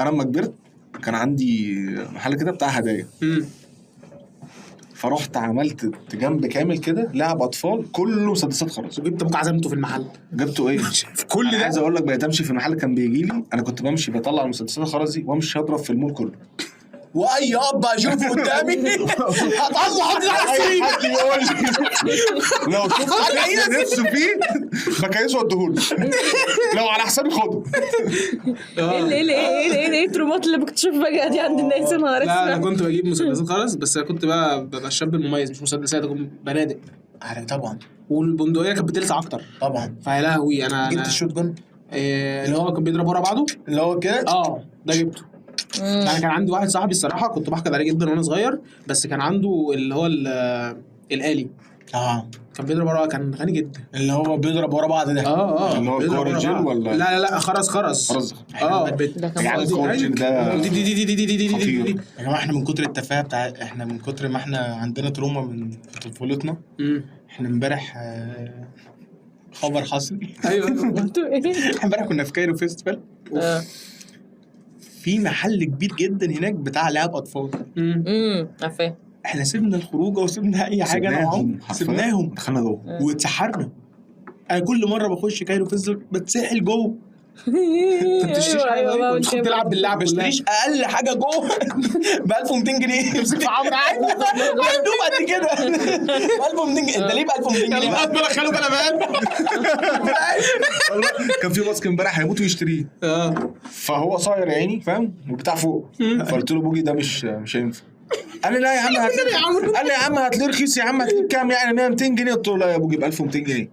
B: انا لما كبرت كان عندي محل كده بتاع هدايا، فرحت عملت جنب كامل كده لعب اطفال كله مسدسات خرز،
C: وجبت ابوك عزمته في المحل.
B: جبته ايه
C: في كل ده؟
B: عايز اقول لك بقيت امشي في المحل كان بيجي لي، انا كنت بمشي بطلع المسدسات الخرز دي وامشي اضرب في المول كله،
A: واي اب اشوفه قدامي هطلع حاطط على السرير.
B: حد يقول لي لو شفت نفسه فيه بكيسه واديهوله، لو على حسابي خده.
E: ايه ايه ايه ايه الترومات اللي بكتشف فجاة دي عند الناس؟ النهار
C: لا انا كنت بجيب مسدسات خرز، بس انا كنت بقى ببقى الشاب المميز، مش مسدسات، كنت بنادق
A: طبعا،
C: والبندقيه كانت بتلسع اكتر
A: طبعا.
C: فيا لهوي انا
A: جبت ال shotgun
C: اللي هو كان بيضرب ورا بعضه،
A: اللي هو كده.
C: ده جبته. انا كان عندي واحد صاحبي الصراحة كنت بحقد عليه جدا وانا صغير، بس كان عنده اللي هو الآلي. كان بيضرب ورا، كان غني جدا،
A: اللي هو بيضرب ورا بعض ده.
B: اللي هو الكورجل ولا؟ لا
C: لا لا خرز خرز.
B: يعني الكورجل ده
C: دي دي دي دي دي دي.
A: يا جماعة احنا من كتر التفاهة بتاع، احنا من كتر ما احنا عندنا trauma من طفولتنا. احنا امبارح خبر حصل.
C: ايوه
A: احنا امبارح كنا في Cairo Festival، في محل كبير جدا هناك بتاع لعب اطفال.
E: عارفاه.
A: احنا سيبنا الخروجه وسيبنا اي حاجة، انا وعمر سيبناهم،
B: دخلنا جوه
A: واتسحرنا. انا كل مرة بخش Cairo Festival بتسحل جوه.
C: انت بتشتريش حاجة؟ أيوة، تلعب باللعب،
A: ما بشتريش اقل حاجة جوه ب 1200 جنيه.
C: امسك في عمرو عادي
A: دوب قد كده ب 1200 جنيه. انت ليه ب 1200 جنيه؟
C: بلا خلو بلا بال.
B: كان في ماسك امبارح هيموت ويشتريه، فهو صاير يا عيني فاهم، وبتاع فوق. فقلت له بوجي ده مش هينفع. قال لي لا يا عم هات، قال لي يا عم هات لي رخيص يا عم، هات لي بكام يعني؟ 100 200 جنيه. قلت له لا يا بوجي ب 1200 جنيه.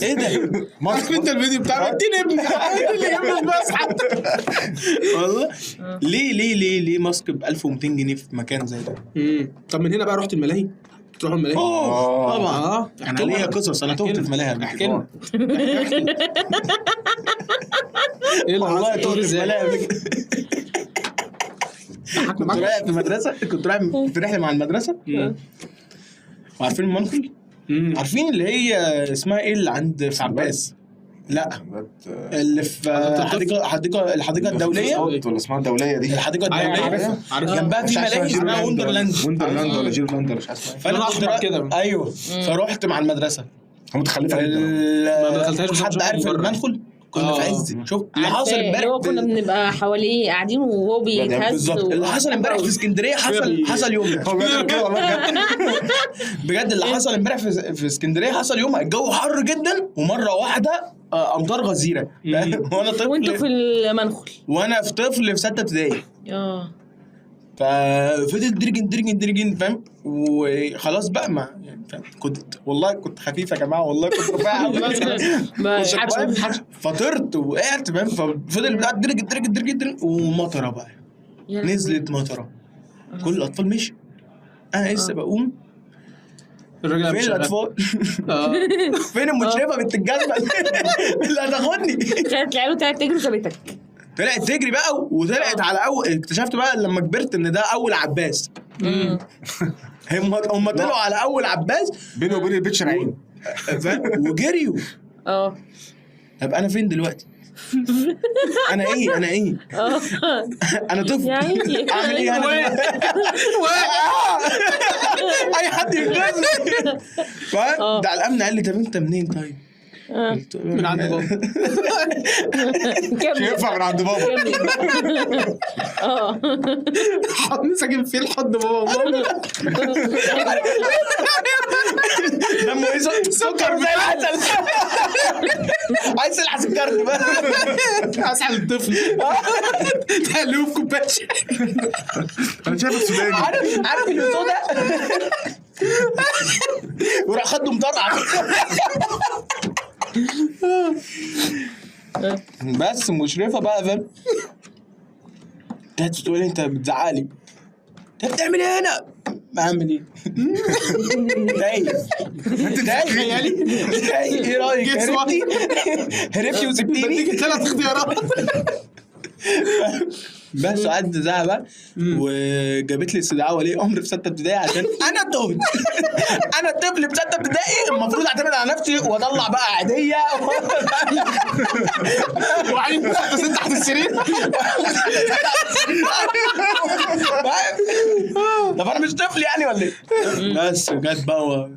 A: ايه ده؟
C: ماسك انت الفيديو بتاع اديني ابني اللي جنب بس حتى
A: والله. ليه ليه ليه ليه ماسك ب 1200 جنيه في مكان زي ده؟
C: طب من هنا بقى رحت الملاهي؟ تروحوا الملاهي؟
A: طبعا. انا ليا قصص، انا تهت في ملاهي.
C: احكي لنا.
A: والله تهت في ملاهي. كنت رايح في مدرسه، كنت رايح في رحله مع المدرسة. وعارفين المنخل؟ عارفين اللي هي اسمها ايه اللي عند في عباس؟ لا اللي في حديقة الحديقة الدولية،
B: ولا اسمها الدولية دي؟
A: الحديقة الدولية جنبها في ملاهي اسمها وندرلاند.
B: وندرلاند ولا جيرلاند ولا مش عارف اسمها.
A: فانا كده ايوه، فروحت مع المدرسة.
B: هم متخلفة جدا.
C: ما دخلتهاش.
A: حد عارف المنخل؟ كنا في عز. شوف اللي حصل امبارح،
E: هو كنا بنبقى حواليه قاعدين وهو بيتهز.
A: بالظبط اللي حصل امبارح في اسكندرية حصل يوم بجد. اللي حصل امبارح في اسكندرية حصل يوم. الجو حر جدا ومرة واحدة امطار غزيرة. وانا طفل،
E: وانتوا في المنخل،
A: وانا في طفل في 6 ابتدائي. ففضل درجن درجن درجن فاهم. وخلاص بقى ما يعني فاهم؟ كنت والله كنت خفيف يا جماعة، والله كنت رفيع قوي. فطرت وقعت فاهم. ففضل بقى درجن درجن درجن درجن، ومطره بقى نزلت مطره، كل الاطفال مشي، انا لسه بقوم.
C: الراجل
A: فين الاطفال؟ فين المشرفة بنت الجزمة اللي هتاخدني؟
E: خدت العيال وطلعت تجري وسابتك.
A: طلعت تجري بقى وطلعت على اول، اكتشفت بقى لما كبرت ان ده اول عباس. هم طلعوا على اول عباس
B: بينه وبين البيت شارعين
A: وجريوا. طب انا فين دلوقتي؟ انا ايه؟ انا ايه؟ انا طفل اعمل ايه انا؟ اي حد ينقذني. فاهم؟ ده على الامن قال لي طب انت منين طيب؟
C: من عند بابا.
B: مش ينفع من عند بابا.
C: حضن ساكن فيه لحد بابا وماما.
A: دمه ايه؟ سكر زي العسل. عايز تلحس الكارت بقى.
C: اسحل الطفل تقلبه في كوباية.
B: انا شايفك سوداني.
A: عارف اللي سودا وراح خده مطرقع. بس مشرفة بقى فاهم. انت تقول انت بتزعقلي، انت بتعمل ايه هنا؟ بعمل ايه؟ تايه تايه ايه رايك؟ هربتي هربتي وسبتيني.
C: بديك 3 اختيارات
A: بس. وقعدت تزعق بقى وجابت لي استدعاء ولي امر في 6 ابتدائي عشان انا تهت. انا طفل في 6 ابتدائي المفروض اعتمد على نفسي واطلع بقى عيديه
C: وعين 6 تحت السرير.
A: طب انا مش طفل يعني ولا ايه؟ بس وجت بقى.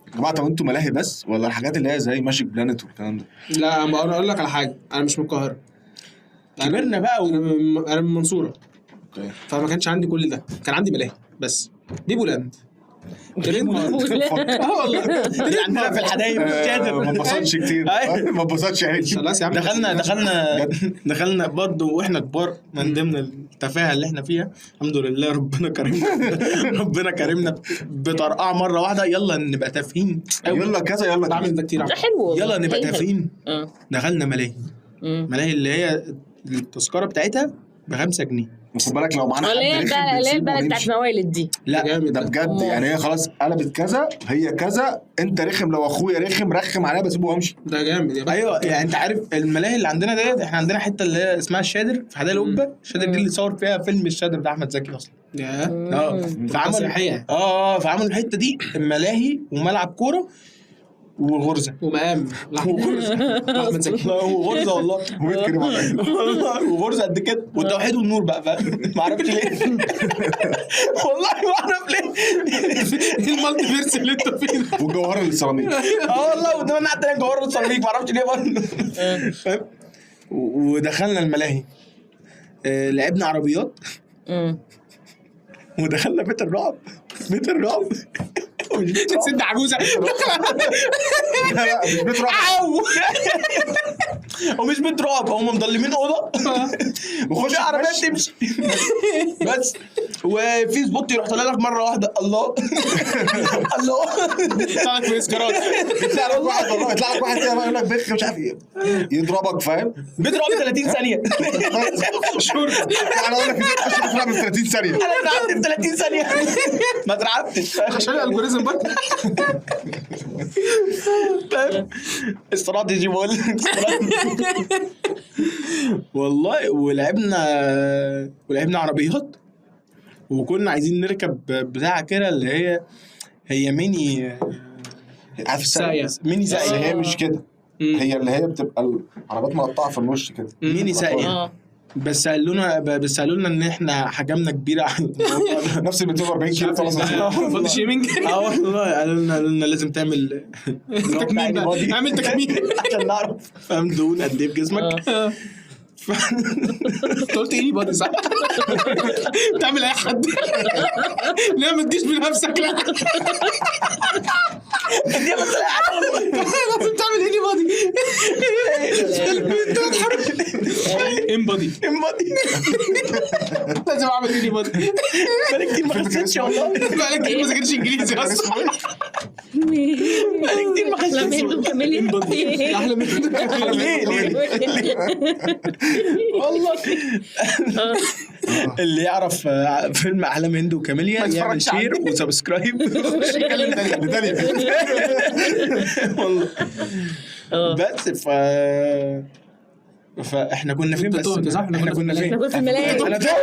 B: يا جماعة طب انتوا ملاهي بس ولا الحاجات اللي هي زي Magic Planet والكلام ده؟
C: لا ما انا اقول لك على حاجة، انا مش من القاهرة،
A: كبرنا بقى
C: انا من المنصورة.
B: okay.
C: فما كانش عندي كل ده، كان عندي ملاهي بس. ديبولاند اه والله
A: عندنا في الحدايق مش قادر.
B: ما اتبسطش كتير، ما اتبسطش يعني.
C: خلاص يا عم
A: دخلنا دخلنا برضه واحنا كبار من ضمن التفاهة اللي احنا فيها. الحمد لله ربنا كرمنا ربنا كرمنا بطرقعه مرة واحدة. يلا نبقى تافهين،
B: يلا كذا، يلا
C: بعمل ده كتير،
E: ده حلو،
A: يلا نبقى تافهين. دخلنا ملاهي، ملاهي اللي هي التذكرة بتاعتها ب5 جنيه.
B: خد بالك لو معانا حد رخم
E: اللي هي البلد بتاعت موالد دي.
A: لا
B: ده بجد يعني هي خلاص قلبت كذا، هي كذا، انت رخم، لو اخويا رخم رخم عليا بسيبه وامشي.
C: ده جامد يا
A: ايوه يعني انت عارف الملاهي اللي عندنا ديت، احنا عندنا حتة اللي هي اسمها الشادر في حدائق القبة. الشادر دي اللي صور فيها فيلم الشادر بتاع احمد زكي اصلا. فعمل فعملوا الحتة دي ملاهي وملعب كورة وغرزه
C: ومقام احمد زكي
A: وغرزه والله
B: وبيت كريم
A: والله وغرزه قد كده والتوحيد والنور بقى فاهم. ما اعرفش ليه والله ما اعرف ليه
C: ايه ال multiverse اللي انت فيه ده؟
B: والجوهره للسيراميك.
A: والله قدامنا حتى الجوهرة للسيراميك ما اعرفش ليه برضه. ودخلنا الملاهي، لعبنا عربيات، ودخلنا بيت الرعب. بيت الرعب
C: ست عجوزه.
B: لا مش بيت رعب،
A: ومش بيت رعب، هم مضلمين اوضة وخش عربية تمشي بس، وفي spot يروح طالع لك مرة واحدة. الله الله،
C: يطلع لك مسكرات،
B: يطلع لك واحد والله، يطلع لك واحد كده يقول لك بخ مش عارف ايه، يضربك فاهم.
A: بيت رعب 30 ثانية.
B: شورت انا اقول لك تخش بيت رعب في 30 ثانية.
A: انا اترعبت في 30 ثانية، ما اترعبتش
C: عشان ال algorithm برضه.
A: استراتيجي بقول لك والله. ولعبنا عربيات، وكنا عايزين نركب بتاعه كده اللي هي ميني،
B: عارف
C: ساقية،
A: ميني ساقية.
B: هي مش كده، هي اللي هي بتبقى العربيات مقطعه في الوش كده،
A: ميني ساقية. بس قالوا لنا ان احنا حجمنا كبيرة عن
B: نفس ال 240 كيلو خلاص.
C: body shaming.
A: والله قالوا لنا لازم تعمل
C: تكميم، اعمل تكميم
A: عشان نعرف فاهم دهون قد ايه في جسمك.
C: انت قلت ايه body صح؟ بتعمل اي حد. ليه ما تجيش بنفسك؟ لا لازم تعمل ايه body. InBody
A: InBody.
C: لازم اعمل InBody.
A: بقالي كتير ما خسيتش والله.
C: بقالي كتير ما ذاكرتش انجليزي اصلا.
A: بقالي كتير ما
E: احلى
A: خسيتش.
E: من كاميليا.
C: InBody احلى من
A: ليه ليه والله؟ اللي يعرف فيلم احلام هند وكاميليا
C: ما
A: يعمل
C: يتفرجش عليه.
A: share و subscribe. والله بس فاحنا كنا فين
C: انت
A: بس؟
C: تهت صح؟
A: احنا كنا فين؟
E: احنا كنا في الملاهي.
A: انا تهت.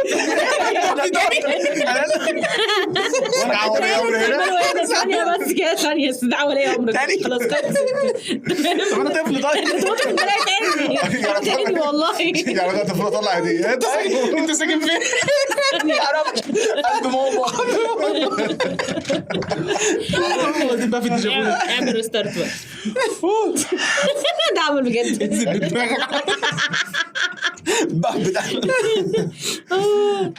B: وانا عاوز امر هنا.
E: ثانية بس كده، ثانية، استدعاء ولي امرك.
A: تاني؟
E: خلاص خلصت.
A: طب انا طفل طيب.
E: انت تموت في الملاهي تاني تاني والله.
B: يعني ده طفل طلع هديه.
C: انت ساكن فين؟
A: ما اعرفش قلب ماما.
C: دي بقى في الديجافو.
E: اعمل restart بقى. ده عمل بجد.
C: انزل بدماغك.
A: بهبد.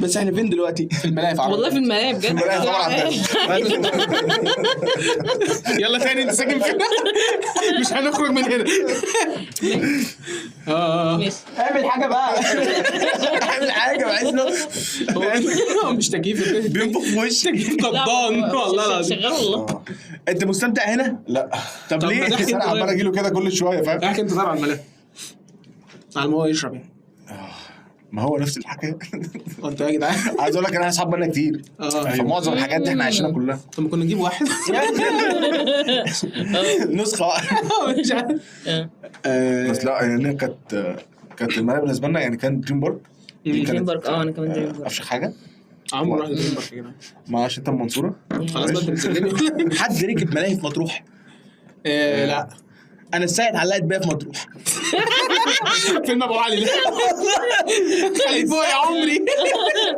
A: بس احنا فين دلوقتي؟
C: في الملاهي في عربية.
E: والله في الملاهي بجد.
B: الملاهي طبعا.
C: يلا تاني، انت ساكن فين؟ مش هنخرج من هنا.
E: ماشي.
A: اعمل حاجة بقى، اعمل حاجة بحيث انه
C: هو مش تكييف،
A: بينفخ في وشك.
C: تكييف قبضان والله العظيم.
E: شغال والله.
A: انت مستمتع هنا؟
B: لا.
A: طب
C: طب ما
A: ليه؟
C: تحكي.
B: انا عمال اجي له كده كل شوية فاهم.
C: احكي انت طبعا الملاهي على ما هو يشرب يعني.
B: ما هو نفس الحكاية.
C: انت يا جدعان
B: عايز اقول لك انا اصحاب بقالنا كتير، فمعظم الحاجات دي احنا عايشينها كلها.
C: طب ما كنا نجيب واحد
A: نسخه واحدة.
C: مش عارف.
B: بس لا يعني كانت الملاهي بالنسبة لنا يعني كان دريم بارك. دي
E: دريم
B: كانت
E: بارك. انا كمان دريم بارك.
B: افشخ حاجة.
C: عمرو راح دريم بارك يا جدعان.
B: ما عشان انت من المنصورة.
C: خلاص بقى انت بتسلمني.
A: حد ركب ملاهي في مطروح؟
C: لا.
A: انا الساعة اتعلقت بيا في مطروح.
C: فيلم ابو علي. خليك فوق يا عمري.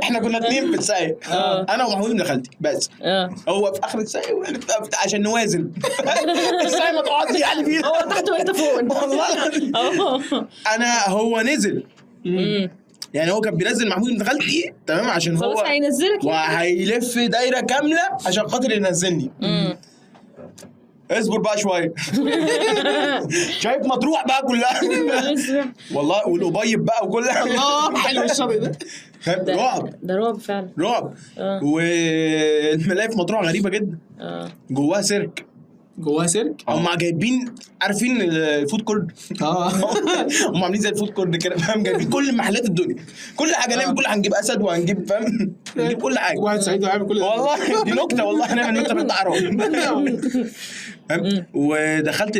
A: احنا كنا اتنين في الساقية، انا ومحمود ابن خالتي بس. هو في اخر الساقية واحنا عشان نوازن الساقية ما تقعدش يعني فيها.
E: هو تحت وانت فوق.
A: والله العظيم. انا هو نزل يعني هو كان بينزل محمود ابن خالتي تمام عشان
E: خلاص
A: هو
E: هينزلك.
A: وهيلف دايرة كاملة عشان خاطر ينزلني. اصبر بقى شوية. شايف مطروح بقى كلها والله، والقبيب بقى وكلها.
C: الله حلو الشاطئ ده.
A: رعب.
E: ده رعب فعلا.
A: رعب. والملاهي في مطروح غريبة جدا. جواها سيرك.
C: جواها سيرك؟
A: هم جايبين، عارفين ال food court؟ هم عاملين زي ال food court كده فاهم، جايبين كل محلات الدنيا، كل حاجة نعمل، كل هنجيب اسد وهنجيب فاهم، نجيب كل حاجة.
C: واحد سعيد وعامل كل
A: والله دي نكتة، والله هنعمل نكتة بالتعرف. ودخلت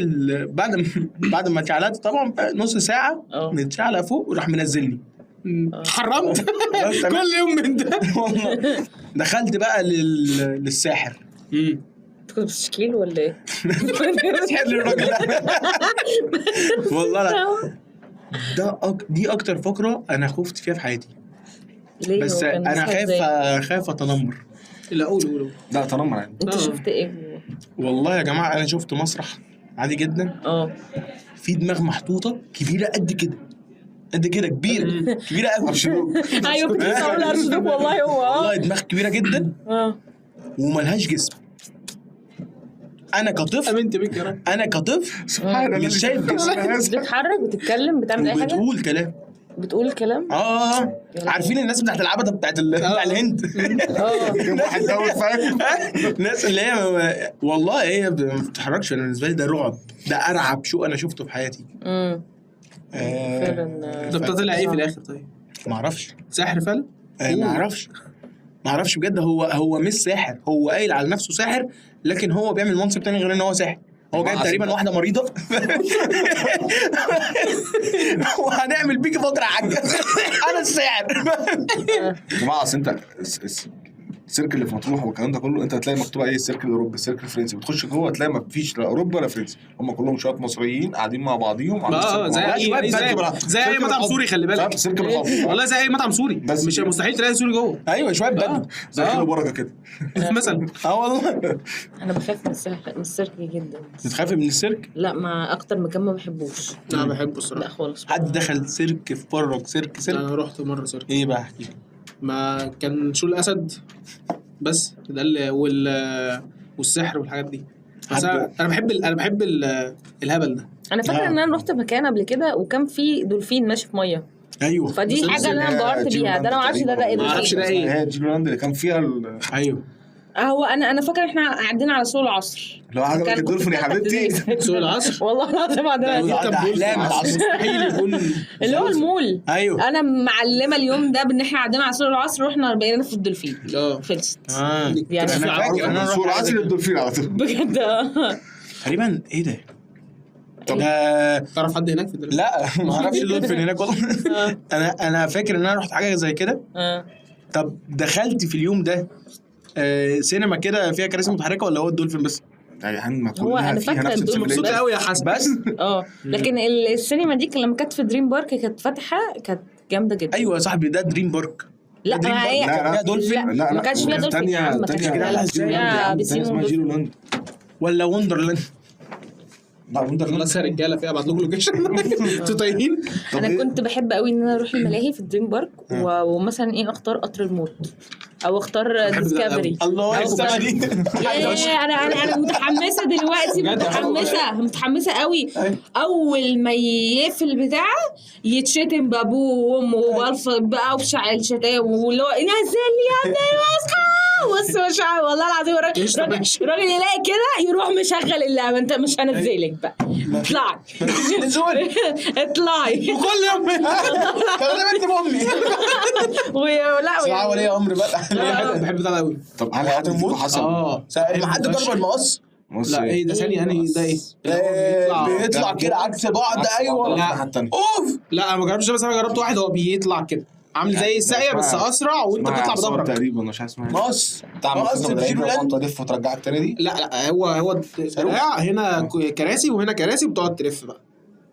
A: بعد ما اتشعلقت طبعا نص ساعة متشعلق فوق وراح منزلني.
C: حرمت كل يوم من ده
A: والله. دخلت بقى للساحر.
E: انت كنت بتشكيله ولا ايه؟
A: سحر للراجل ده والله. لا ده دي اكتر فقره انا خفت فيها في حياتي.
E: ليه؟
A: بس انا خايف اتنمر.
C: لا قول قول.
B: لا تنمر يعني.
E: انت شفت ايه؟
A: والله يا جماعة انا شفت مسرح عادي جدا في دماغ محطوطة كبيرة قد كده قد كده، كبيرة كبيرة قوي.
E: ايوه كنت لسه هقول ارشدوك والله. هو
A: والله دماغ كبيرة جدا وملهاش جسم. انا كطفل
C: امنت بيك يا رب.
A: انا كطفل
B: سبحان
A: مش شايف جسم.
E: بتتحرك بتتكلم بتعمل اي حاجة
A: بتقول كلام.
E: بتقول كلام.
A: عارفين الناس بتاعت العبده بتاعت بتاع الهند.
B: واحد دوت فاهم.
A: الناس اللي هي والله هي ما بتتحركش. انا بالنسبة لي ده رعب، ده ارعب شو انا شفته في حياتي.
E: فعلا.
C: طب طلع ايه في الاخر طيب؟
A: ما اعرفش.
C: ساحر فعلا؟
A: ما اعرفش، ما اعرفش بجد. هو مش ساحر، هو قايل على نفسه ساحر، لكن هو بيعمل منصب تاني غير ان هو ساحر. هو جايب تقريبا واحدة مريضه وهنعمل بيكي فترة حاجة. انا الساحر
B: يا جماعة. اصل انت السيرك اللي في مطروح والكلام ده كله انت هتلاقي مكتوب عليه السيرك الاوروبي، السيرك الفرنسي. بتخش جوه هتلاقي ما فيش لا اوروبا ولا فرنسي، هم كلهم شوية مصريين قاعدين مع بعضيهم.
C: زي اي مطعم سوري، خلي بالك.
B: سيرك بالحب
C: والله زي اي مطعم سوري، مش مستحيل تلاقي سوري جوه.
A: ايوه شوية بدو
B: زي كيلو بركة كده
C: مثلا.
A: والله
E: انا بخاف من السيرك جدا.
A: بتخافي من السيرك؟
E: لا، ما اكتر مكان ما بحبوش.
C: لا بحبه الصراحة.
E: لا خالص.
A: حد دخل سيرك اتفرج سيرك سيرك؟
C: انا رحت مرة سيرك.
A: ايه بقى احكي.
C: ما كان show الاسد بس ده اللي والسحر والحاجات دي. بس انا بحب الهبل ده.
E: انا فاكره ان انا رحت مكان قبل كده وكان في دولفين ماشي في مية.
A: ايوه
E: فدي حاجة اللي انا انبهرت بيها. ده انا ما اعرفش ده ايه.
C: ما اعرفش ده ايه.
B: هي جيلولاند اللي كان فيها
C: ايوه
E: هو انا فاكره احنا عدينا على سوق العصر.
B: لو عجبك الدولفين يا حبيبتي.
C: سوق العصر
E: والله العظيم عدينا
C: مستحيل يكون
E: اللي هو المول.
A: ايوه
E: انا معلمه اليوم ده بان احنا عدينا على سوق العصر واحنا بقينا في الدولفين. خلصت
A: يعني. انا فاكر انا
B: سوق العصر الدولفين على طول
E: بجد
A: تقريبا. ايه ده؟ طب
C: تعرف حد هناك في الدولفين؟
A: لا ما اعرفش الدولفين هناك والله. انا فاكر ان انا رحت حاجة زي كده. طب دخلت في اليوم ده سينما كده فيها كراسي متحركة ولا هو الدولفين بس؟
B: يعني ما كلها فيها نفس
C: الدولفين. مبسوط قوي يا حسن
A: بس.
E: لكن السينما دي لما كانت في دريم بارك كانت فاتحة، كانت جامدة جدا.
A: ايوه يا صاحبي ده دريم بارك.
E: لا ما هي
B: لا
A: دولفين.
B: لا
E: ما كانش فيها دولفين. ما كانش
B: فيها جيلولاند
A: ولا وندرلاند.
B: لا وندرلاند
C: خلاص يا رجاله في ابعت لكم location. انتوا تايهين.
E: انا كنت بحب قوي ان انا اروح الملاهي في الدريم بارك ومثلا ايه اختار قطر الموت او اختار ديسكفري.
A: الله السما دي.
E: انا متحمسة دلوقتي، متحمسة قوي. اول ما يقفل بتاعه يتشتم بابوه وامه وبالف بقى وبشع الشتايم واللي هو نزل يا ابني اصحى. بص مش والله العظيم الراجل يلاقي كده يروح مشغل اللعبة. انت مش هنزلك بقى، اطلعي اطلعي.
A: وكل يوم كلمت امي ولا ولي امر بقى.
C: بحب ده قوي.
B: طب هل حد فيكم حصل
A: ما حد جرب المقص؟
C: لا ايه ده ثاني انهي ده ايه؟
A: بيطلع كده عكس بعض. ايوه
C: لا
A: اوف.
C: لا انا ما جربتش، بس انا جربت واحد هو بيطلع كده عامل زي الساقيه بس اسرع وانت بتطلع بظهرك
B: تقريبا. مش عارف اسمها
A: مقص.
B: مقص بتجيب تلف وترجعك تاني دي.
C: لا لا هو هنا كراسي وهنا كراسي وبتقعد تلف بقى.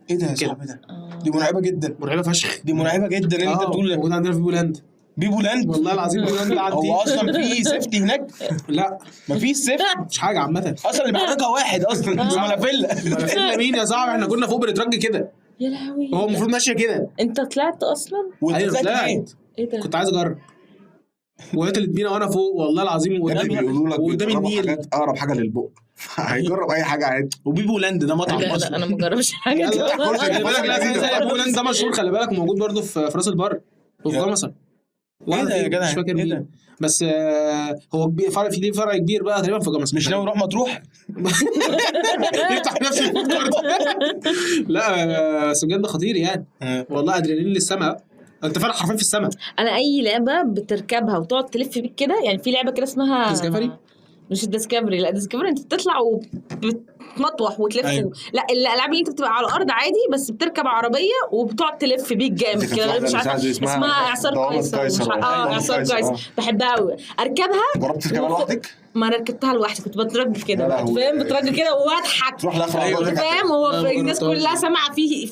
A: ايه ده يا صاحبي؟ ده دي مرعبة جدا.
C: مرعبة فشخ.
A: دي مرعبة جدا. اللي انت بتقول
C: موجود عندنا في بولند. بيبولاند والله العظيم بيبولاند عندي.
A: هو اصلا في safety هناك؟
C: لا
A: مفيش safety،
C: مش حاجة عامة
A: اصلا. اللي بيحركها واحد اصلا ملافيلا.
C: ملافيلا مين يا صاحبي؟ احنا كنا فوق بنترج كده.
E: يا لهوي،
C: هو المفروض ماشية كده.
E: انت طلعت اصلا؟
A: وانت طلعت
E: ايه ده؟
C: كنت عايز اجرب وقتلت بينا وانا فوق والله العظيم. وقدام النيل
B: اقرب حاجة للبق هيجرب اي حاجة عادي.
A: وبيبولاند ده مطعم اصلا.
E: لا انا ما جربش حاجة.
C: خلي بالك، لا بيبولاند ده مشهور، خلي بالك، وموجود برده في راس البر وفي جمصه.
A: ايه ده يا جدع؟
C: مش فاكر مين بس هو فرع في ليه فرع كبير بقى تقريبا في جمصه.
A: مش ناوي نروح مطروح؟
C: يفتح نفس ال food court. لا بس بجد خطير يعني والله. ادرينالين للسما، انت فعلا حرفيا في السما.
E: انا اي لعبه بتركبها وتقعد تلف بيك كده، يعني في لعبه كده اسمها
C: ديسكفري.
E: مش الديسكفري، لا ديسكفري انت بتطلع وبتمطوح وتلف. أيوة. لا الالعاب اللي انت بتبقى على الارض عادي بس بتركب عربية وبتقعد تلف بيك جامد كده، مش عارفه اسمها اعصار قيصر. اعصار قيصر بحبها قوي اركبها.
B: جربت تركبها لوحدك؟
E: ما انا ركبتها لوحدي، كنت بترج كده فاهم، بترج كده واضحك
B: تروح لاخر
E: فاهم. هو الناس كلها سامعه في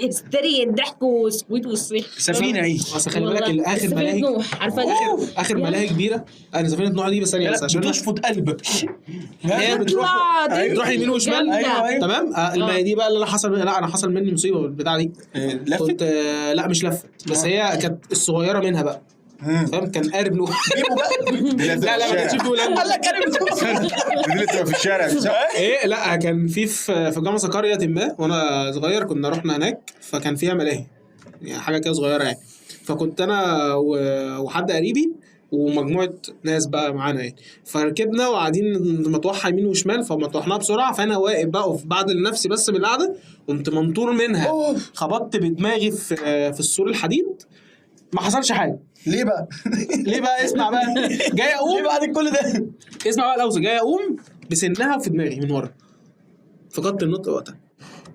E: هستيريا الضحك والسكويت والصريخ.
A: سفينة ايه
C: بس خلي بالك الاخر ملاهي
E: نوح، عارفه دي
C: اخر ملاهي كبيرة. انا سفينة نوح دي بس ثانية بس عشان
A: بتشفط قلبك.
C: هي بتروح يمين وشمال.
A: أيوة.
C: تمام. الملاهي دي بقى اللي انا حصل لا انا حصل مني مصيبة بالبتاع دي.
A: لفت؟
C: لا مش لفت، بس هي كانت الصغيرة منها بقى فاهم، كان قارب نوح. لا لا ما كانش بيقول
A: قال لك قارب نوح.
B: دي اللي بتبقى في الشارع.
C: ايه لا كان في جمصة قرية ما وانا صغير، كنا رحنا هناك فكان فيها ملاهي يعني حاجة كده صغيرة يعني. فكنت انا وحد قريبي ومجموعة ناس بقى معانا يعني، فركبنا وقاعدين مطوحها يمين وشمال، فمطوحناها بسرعة. فانا واقف بقى بعد لنفسي بس من القعدة، قمت منطور منها، خبطت بدماغي في السور الحديد. ما حصلش حاجة.
A: ليه بقى؟
C: ليه بقى؟ اسمع بقى، جاي اقوم
A: ليه بعد كل ده؟
C: اسمع بقى الاوزه، جاي اقوم بسنها في دماغي من ورا، فقدت النطق وقتها.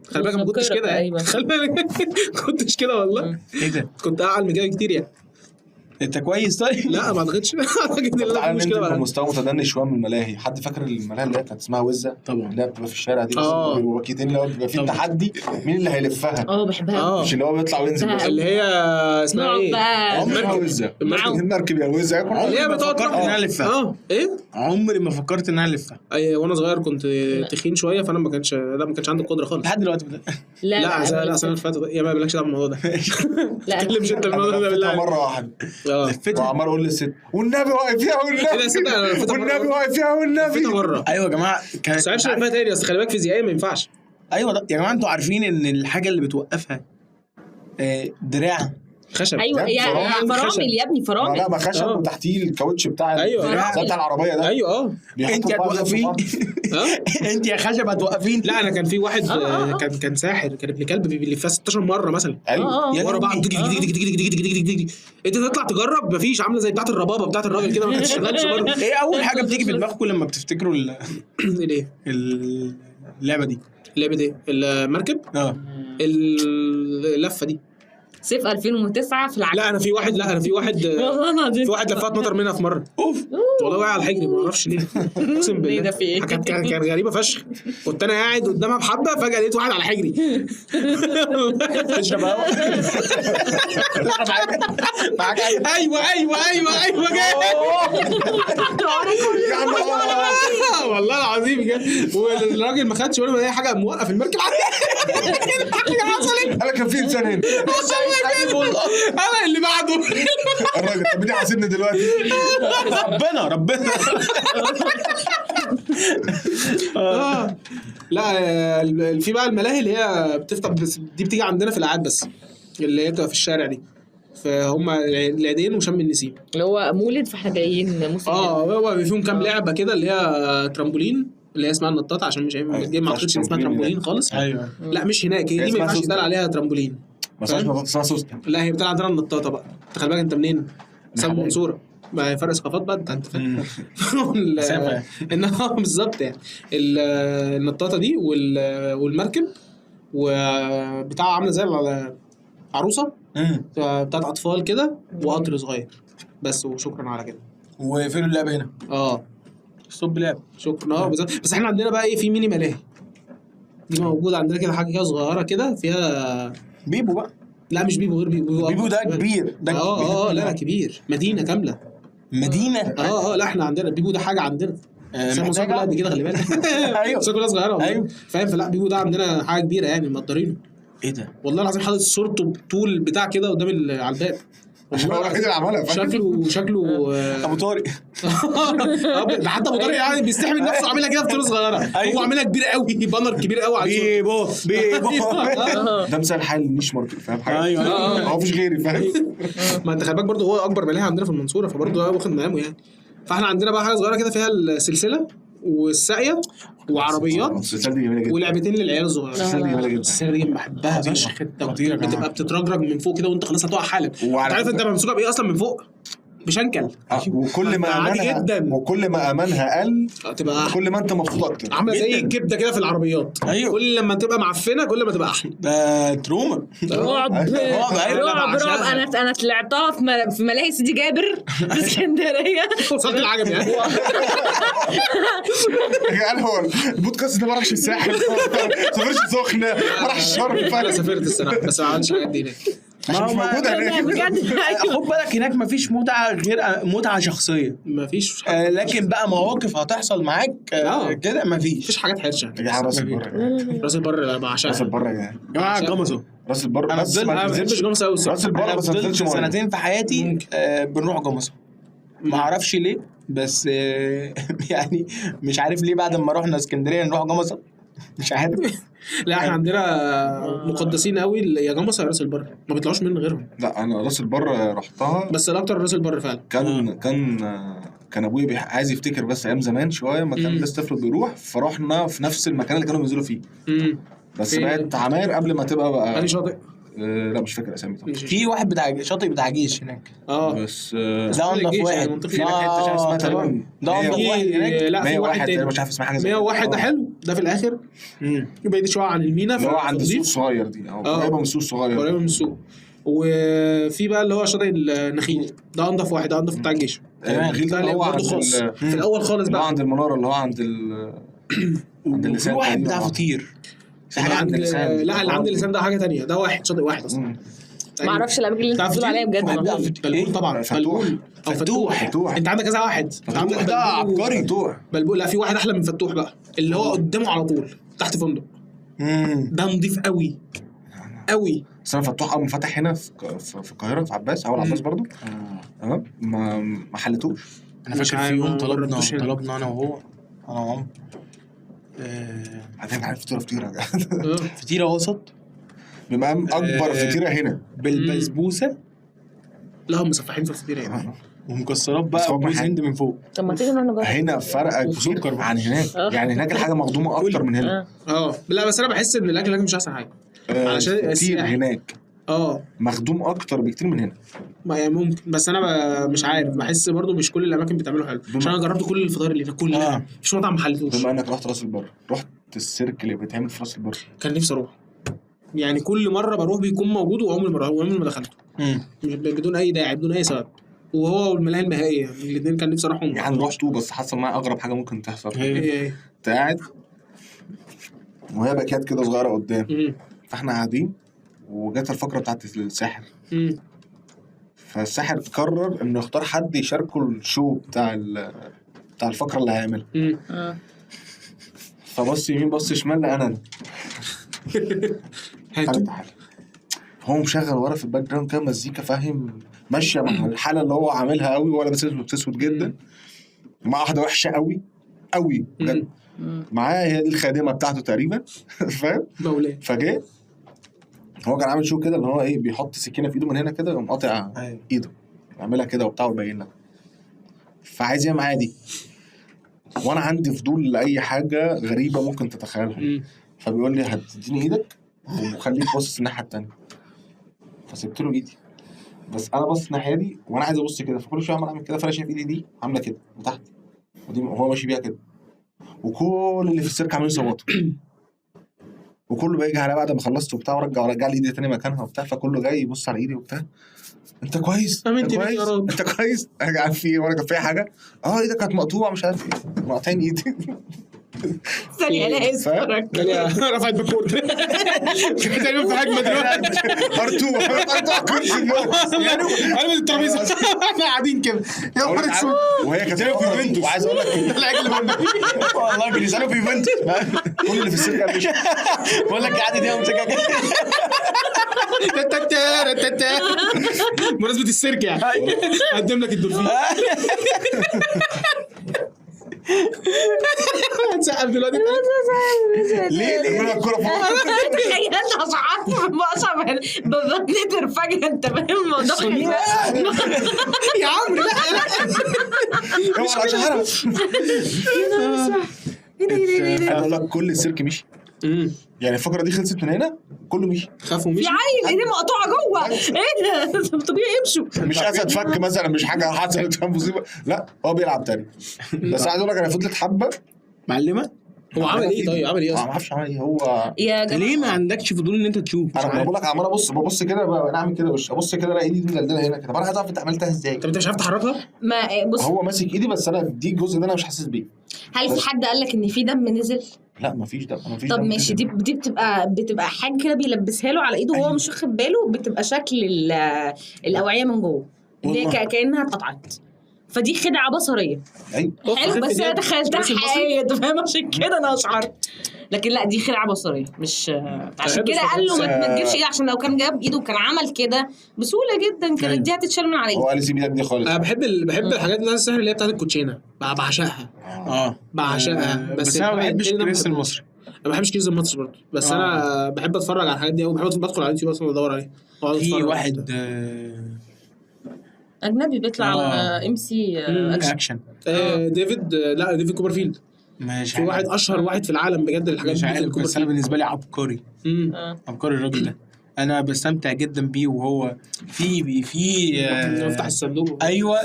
C: خلي بالك ما كنتش كده يعني. خلي بالك ما كنتش كده والله.
A: ايه ده؟
C: كنت اعلى من كده كتير يعني.
A: انت كويس طيب؟
C: لا ما اعتقدش. اعتقد ان
B: تعالى ننزل بمستوى متدني شوية من الملاهي. حد فاكر الملاهي اللي هي كانت اسمها وزه؟
A: طبعا.
B: اللي هي بتبقى في الشارع دي، بس بيبقوا باكيتين اللي هو بيبقى فيه تحدي مين اللي هيلفها.
E: بحبها.
B: مش اللي هو بيطلع وينزل بس،
C: اللي هي اسمها ايه؟
B: المركب. المركب يا وزه.
C: اللي هي بتقعد
A: تروح ان انا الفها.
C: ايه؟
A: عمري ما فكرت ان انا الفها.
C: ايوه وانا صغير كنت تخين شوية، فانا ما كانش لا ما كانش عندي القدرة خالص
A: لحد دلوقتي.
C: لا لا لا السنة اللي فاتت يا ما بالكش دعوه بالموضوع ده.
E: لا
C: اتكلمش انت الموضوع ده بالله.
B: مرة واحدة وعمال اقول للست والنبي واقف فيها والنبي والنبي واقف فيها والنبي.
A: ايوه يا جماعة
C: بس عارفش الفها تاني، بس خلي بالك فيزيائيا ما ينفعش.
A: ايوه يا جماعة انتوا عارفين ان الحاجة اللي بتوقفها دراع
C: خشب.
E: ايوه يا فرامل يا ابني، فرامل.
B: لا ما خشب وتحتيه الكاوتش بتاع
C: ايوه
B: بتاع العربية ده.
C: ايوه
A: انت هتوقفين انت يا خشب هتوقفين.
C: لا انا كان في واحد كان ساحر، كان ابن كلب بيلفها 16 مرة مثلا.
B: ايوه
C: ورا بعض دي دي دي دي دي دي دي. انت تطلع تجرب مفيش، عامله زي بتاعه الربابه بتاعه الراجل كده، ما بتشتغلش برضه.
A: ايه اول حاجة بتيجي في دماغكم لما بتفتكروا
C: الايه
A: اللعبة دي؟
C: لعبه ايه؟ المركب؟ اللفة دي
E: صيف 2009 في العجل.
C: لا انا في واحد، لا انا في واحد
E: والله العظيم
C: في واحد لفات مطر منها في مرة.
A: اوف
C: والله وقع على الحجر ما اعرفش ليه، اقسم بالله.
E: ده في ايه؟
C: كانت غريبة فشخ. كنت انا قاعد قدامها بحبه، فجاة لقيت واحد على حجري.
A: تشرب قهوة؟ تشرب حاجة؟ معاك حاجة؟
C: ايوه ايوه ايوه ايوه جاي والله العظيم جاي. والراجل ما خدش باله من اي حاجة، موقف المركب. حاجة حصلت،
B: انا كان في انسان هنا
C: انا اللي بعده
B: الراجل. طب مين حاسبني دلوقتي؟
A: ربنا ربنا.
C: لا في بقى الملاهي اللي هي بتفتح، بس دي بتيجي عندنا في القعاد بس، اللي هي بتبقى في الشارع دي. فهم العيدين وشم النسيم
E: اللي هو مولد، فاحنا جايين موسم.
C: هو فيهم كام لعبه كده اللي هي ترامبولين، اللي هي اسمها النطاطه، عشان مش ما اعتقدش اسمها ترامبولين خالص.
A: ايوه
C: لا مش هناك، هي دي ما ينفعش يتقال عليها ترامبولين.
B: ما اسمهاش سوسته.
C: لا هي بتاع عندنا النطاطه بقى. انت خلي بالك انت منين؟ سام منصورة، ما فرق ثقافات بقى انت فاهم. انها بالظبط يعني النطاطه دي والمركب وبتاع عامله زي العروسة بتاعت اطفال كده، وقطر صغير بس، وشكرا على كده.
A: وفين اللعبة هنا؟ صب لعب
C: شكرا. بالظبط. بس احنا عندنا بقى ايه، في ميني ملاهي دي موجودة عندنا كده، حاجة كده صغيرة كده فيها
A: بيبو بقى.
C: لا مش بيبو، غير بيبو.
A: بيبو ده كبير، ده
C: كبير. لا كبير، مدينة كاملة،
A: مدينة.
C: لا احنا عندنا بيبو ده حاجة عندنا. بس كلها قد كده خلي بالك.
A: ايوه
C: كلها صغيرة. ايوه فاهم. فلا بيبو ده عندنا حاجة كبيرة يعني، مقدرينه.
A: ايه ده؟
C: والله العظيم حاطط صورته بطول بتاع كده قدام على الباب.
B: هو الوحيد اللي عملها.
C: شكله
A: ابو طارق.
C: ده حتى ابو طارق يعني بيستحمل نفسه عاملها كده في طول صغيرة. هو عاملها كبيرة قوي، banner كبير قوي على
A: بيبو بيبو.
B: ده مثال حي لل niche market، فاهم حاجة؟
A: ايوه
B: هو مفيش غيري، فاهم؟
C: ما انت خلي بالك برضه هو اكبر ملاهي عندنا في المنصورة، فبرضه واخد مقامه يعني. فاحنا عندنا بقى حاجة صغيرة كده فيها السلسلة والساقيه وعربيات ولعبتين للعيال الصغيرة.
B: السلسلة دي جميلة جدا.
C: السلسلة دي بحبها فشخ. بتبقى بتترجرج من فوق كده وانت خلاص هتقع حالا. انت عارف انت ممسوكه بايه اصلا من فوق؟ بشنكل.
B: وكل ما امانها وكل ما امانها قل
C: تبقى
B: كل ما انت مبسوط اكتر.
C: عامله زي الكبده كده في العربيات.
A: أيوه.
C: كل لما تبقى معفنه كل ما تبقى احلى.
A: ده trauma.
E: رعب رعب رعب. انا طلعتها في ملاهي سيدي جابر في اسكندرية.
C: وصلت العجب يعني.
B: يعني هو البودكاست ده ما راحش الساحل، ما سافرش سخنة، ما راحش شرم.
C: انا سافرت الصراحة بس ما عملتش حاجات دي هناك.
B: مش موجودة هناك
E: بجد.
A: خد بالك هناك مفيش متعه غير متعه شخصية،
C: مفيش.
A: لكن بقى مواقف هتحصل معاك كده مفيش
C: حاجات حرشه.
B: راس البر،
C: راس البر بعشقها.
B: راس البر يا
A: جماعة، جمصه.
B: راس البر
A: بس
C: ما بحبش جمصه قوي.
B: راس البر بس
A: فضلت سنتين في حياتي بنروح جمصه، ما اعرفش ليه بس يعني مش عارف ليه بعد ما رحنا اسكندرية نروح جمصه، مش عارف.
C: لا احنا عندنا مقدسين قوي يا جمصه يا راس البر، ما بيطلعوش من غيرهم.
B: لا انا راس البر رحتها
C: بس الاكتر راس البر فعلا.
B: كان ابويا عايز يفتكر بس ايام زمان شوية ما كان لسه طفل بيروح، فرحنا في نفس المكان اللي كانوا بينزلوا فيه. بس بقت عماير قبل ما تبقى بقى
C: انهي شاطئ؟
B: لا مش فاكر اسامي طبعا.
A: في واحد بتاع شاطئ بتاع جيش هناك.
B: بس
A: ده انضف واحد
B: في حتة مش عارف اسمها تقريبا.
A: ده انضف واحد هناك.
C: لا في واحد تاني
B: مش عارف اسمها، حاجة زي
C: 101 ده حلو، ده في الاخر بعيد شوية عن المينا،
B: اللي هو عند السوق الصغير دي، او قريبه من السوق الصغير،
C: قريبه من السوق. وفي بقى اللي هو شاطئ النخيل، ده انضف واحد، ده انضف بتاع الجيش.
B: النخيل ده اللي هو
C: برضه خاص في الاول خالص بقى
B: عند المنارة، اللي هو عند اللسان.
A: واحد بتاع فطير.
C: عند اللسان. لا اللي عند اللسان ده حاجة تانية، ده واحد شاطئ واحد اصلا.
E: ما اعرفش الاماكن اللي انت بتقول عليها بجد.
C: بلبول طبعا، بلبول او فتوح. انت عندك كذا واحد.
A: فتوح ده عبقري.
B: فتوح
C: بلبول. لا في واحد احلى من فتوح بقى، اللي هو قدامه على طول تحت فندق. ده نضيف قوي قوي.
B: بس انا فتوح اول ما فتح هنا في القاهرة في عباس، اول عباس برضو تمام، ما حلتوش.
A: انا فاكر في يوم طلبنا انا وهو، انا وعمر،
B: عارف فطيره
A: فطيره وسط
B: بمقام اكبر فطيره هنا
A: بالبسبوسه.
C: لا هم سفاحين في الفطيره يعني.
A: ومكسرات بقى وجوز هند من فوق.
E: طب ما تيجي نروح نجرب.
B: هنا فرق كبير عن هناك، يعني هناك الحاجة مخدومة اكتر من هنا.
C: لا بس انا بحس ان الاكل هناك مش احسن حاجة، علشان
B: الفطير هناك مخدوم اكتر بكتير من هنا.
C: ما يعني ممكن، بس انا مش عارف، بحس برضو مش كل الاماكن بتعمله حلو، عشان انا جربت كل الفطاير اللي هناك كلها، مفيش مطعم ما حلتوش.
B: بما انك رحت راس البر، رحت السيرك اللي بيتعمل في راس البر؟
C: كان نفسي اروح يعني، كل مرة بروح بيكون موجود، وعمري ما دخلته بدون اي داعي، بدون اي سبب. وهو والملاهي المائية الاثنين كان نفسي اروحهم
B: يعني. رحته بس حصل معايا اغرب حاجة ممكن تحصل. انت قاعد وهي باكيات كده صغيرة قدام، فاحنا قاعدين وجت الفقرة بتاعت الساحر. فالساحر قرر انه يختار حد يشاركه ال show بتاع الفقرة اللي هيعملها. فبص يمين بص شمال، انا هو مشغل ورا في ال background كده مزيكا، فاهم، ماشية مع الحالة اللي هو عاملها قوي، ولا بس اسود جدا، مع واحدة وحشة قوي قوي بجد، معاه هي دي الخادمة بتاعته تقريبا، فاهم. فجاة هو كان عامل show كده اللي هو ايه، بيحط سكينة في ايده من هنا كده ويقوم قاطع ايده، يعملها كده وبتاع ويبين لك. فعايز يعمل عادي، وانا عندي فضول لاي حاجة غريبة ممكن تتخيلها. فبيقول لي هتديني ايدك وخليك باصص الناحية الثانية. فسبت له ايدي، بس انا باصص الناحية دي وانا عايز ابص كده، فكل شوية عمال اعمل كده، فانا شايف ايدي دي عامله كده وتحت، ودي وهو ماشي بيها كده، وكل اللي في السيرك عاملين يصوتوا، وكله بيجي عليا بعد ما خلصت وبتاع، ورجع لي ايدي تاني مكانها وبتاع. فكله جاي يبص على ايدي وبتاع، انت كويس، انت كويس، انت كويس، انا عارف ايه، وانا كان فيها حاجة، ايدك كانت مقطوعة مش عارف ايه، مقطعين ايدي.
E: ثانية لا اسفرك
C: رفعت backward تقريبا في هجمة دلوقتي.
B: R2 كرسي
C: يعني قلب الترابيزة، احنا قاعدين كده يا نهار اسود،
B: وهي كانت في يوفنتوس. وعايز اقول لك
C: العجل
A: والله بيسالوا في يوفنتوس،
B: كل اللي في السيرك قال
A: بقول لك قاعد دي امسكها كده
C: بمناسبة السيرك يعني، اقدم لك الدولفين. هتسقف دلوقتي
B: ليه؟ ليه الكورة فوق؟
E: تخيلت اشعرت بقشعر ببتلتر فجاة، انت فاهم الموضوع؟
C: يا عمرو لا لا
B: اوعى اشعرها. انا لك كل السيرك مشي، يعني الفقرة دي خلصت من هنا كله مشي،
C: خافوا مشي.
E: في عيل ايديه مقطوعة جوه، ايه ده؟ طبيعي يمشوا،
B: مش اسد فك مثلا، مش حاجة حصلت مصيبة، لا هو بيلعب تاني. بس عايز اقول لك انا فضلت حبه
C: معلمه. هو عمل ايه طيب؟ عمل ايه اصلا؟
B: ما اعرفش عمل ايه هو.
C: ليه ما عندكش فضول ان انت تشوف؟
B: انا بقول لك عمال ابص، ببص كده، انا اعمل كده، وش ابص كده الاقي ايدي مدلدله هنا كده، انا عايز اعرف انت عملتها ازاي.
C: طب انت مش عارف تحركها؟
E: ما بص،
B: هو ماسك ايدي، بس انا دي الجزء ده انا مش حاسس بيه.
E: هل في حد قال لك ان في دم نزل؟
B: لا مفيش دم، مفيش.
E: طب ماشي، دي بتبقى حاجة كده بيلبسها له على ايده وهو مش واخد باله، بتبقى شكل الاوعية من جوه اللي هي كانها اتقطعت، فدي خدعه بصريه.
B: ايوه
E: حلو، بس انا تخيلتها حقيقية، انت فاهم؟ عشان كده انا اشعرت، لكن لا دي خدعه بصريه، مش عشان كده قال له ما تجيبش ايده، عشان لو كان جاب ايده وكان عمل كده بسهولة جدا كانت دي هتتشال من عليه.
B: هو قال لي سيب ايدك دي خالص.
C: انا بحب الحاجات اللي السحر اللي هي بتاعت الكوتشينه، بعشقها. بعشقها،
A: بس انا ما بحبش كريس المصري.
C: انا ما بحبش كريس المصري برضه، بس انا بحب اتفرج على الحاجات دي قوي، بحب ادخل على اليوتيوب اصلا وادور عليه.
A: في واحد
E: اجنبي بيطلع على MC Action،
C: ديفيد، لا ديفيد كوبرفيلد،
A: ماشي،
C: في واحد اشهر واحد في العالم بجد الحاجات دي.
A: بس انا بالنسبة لي عبقري، عبقري الراجل ده، انا بستمتع جدا بيه. وهو في
C: افتح الصندوق.
A: ايوه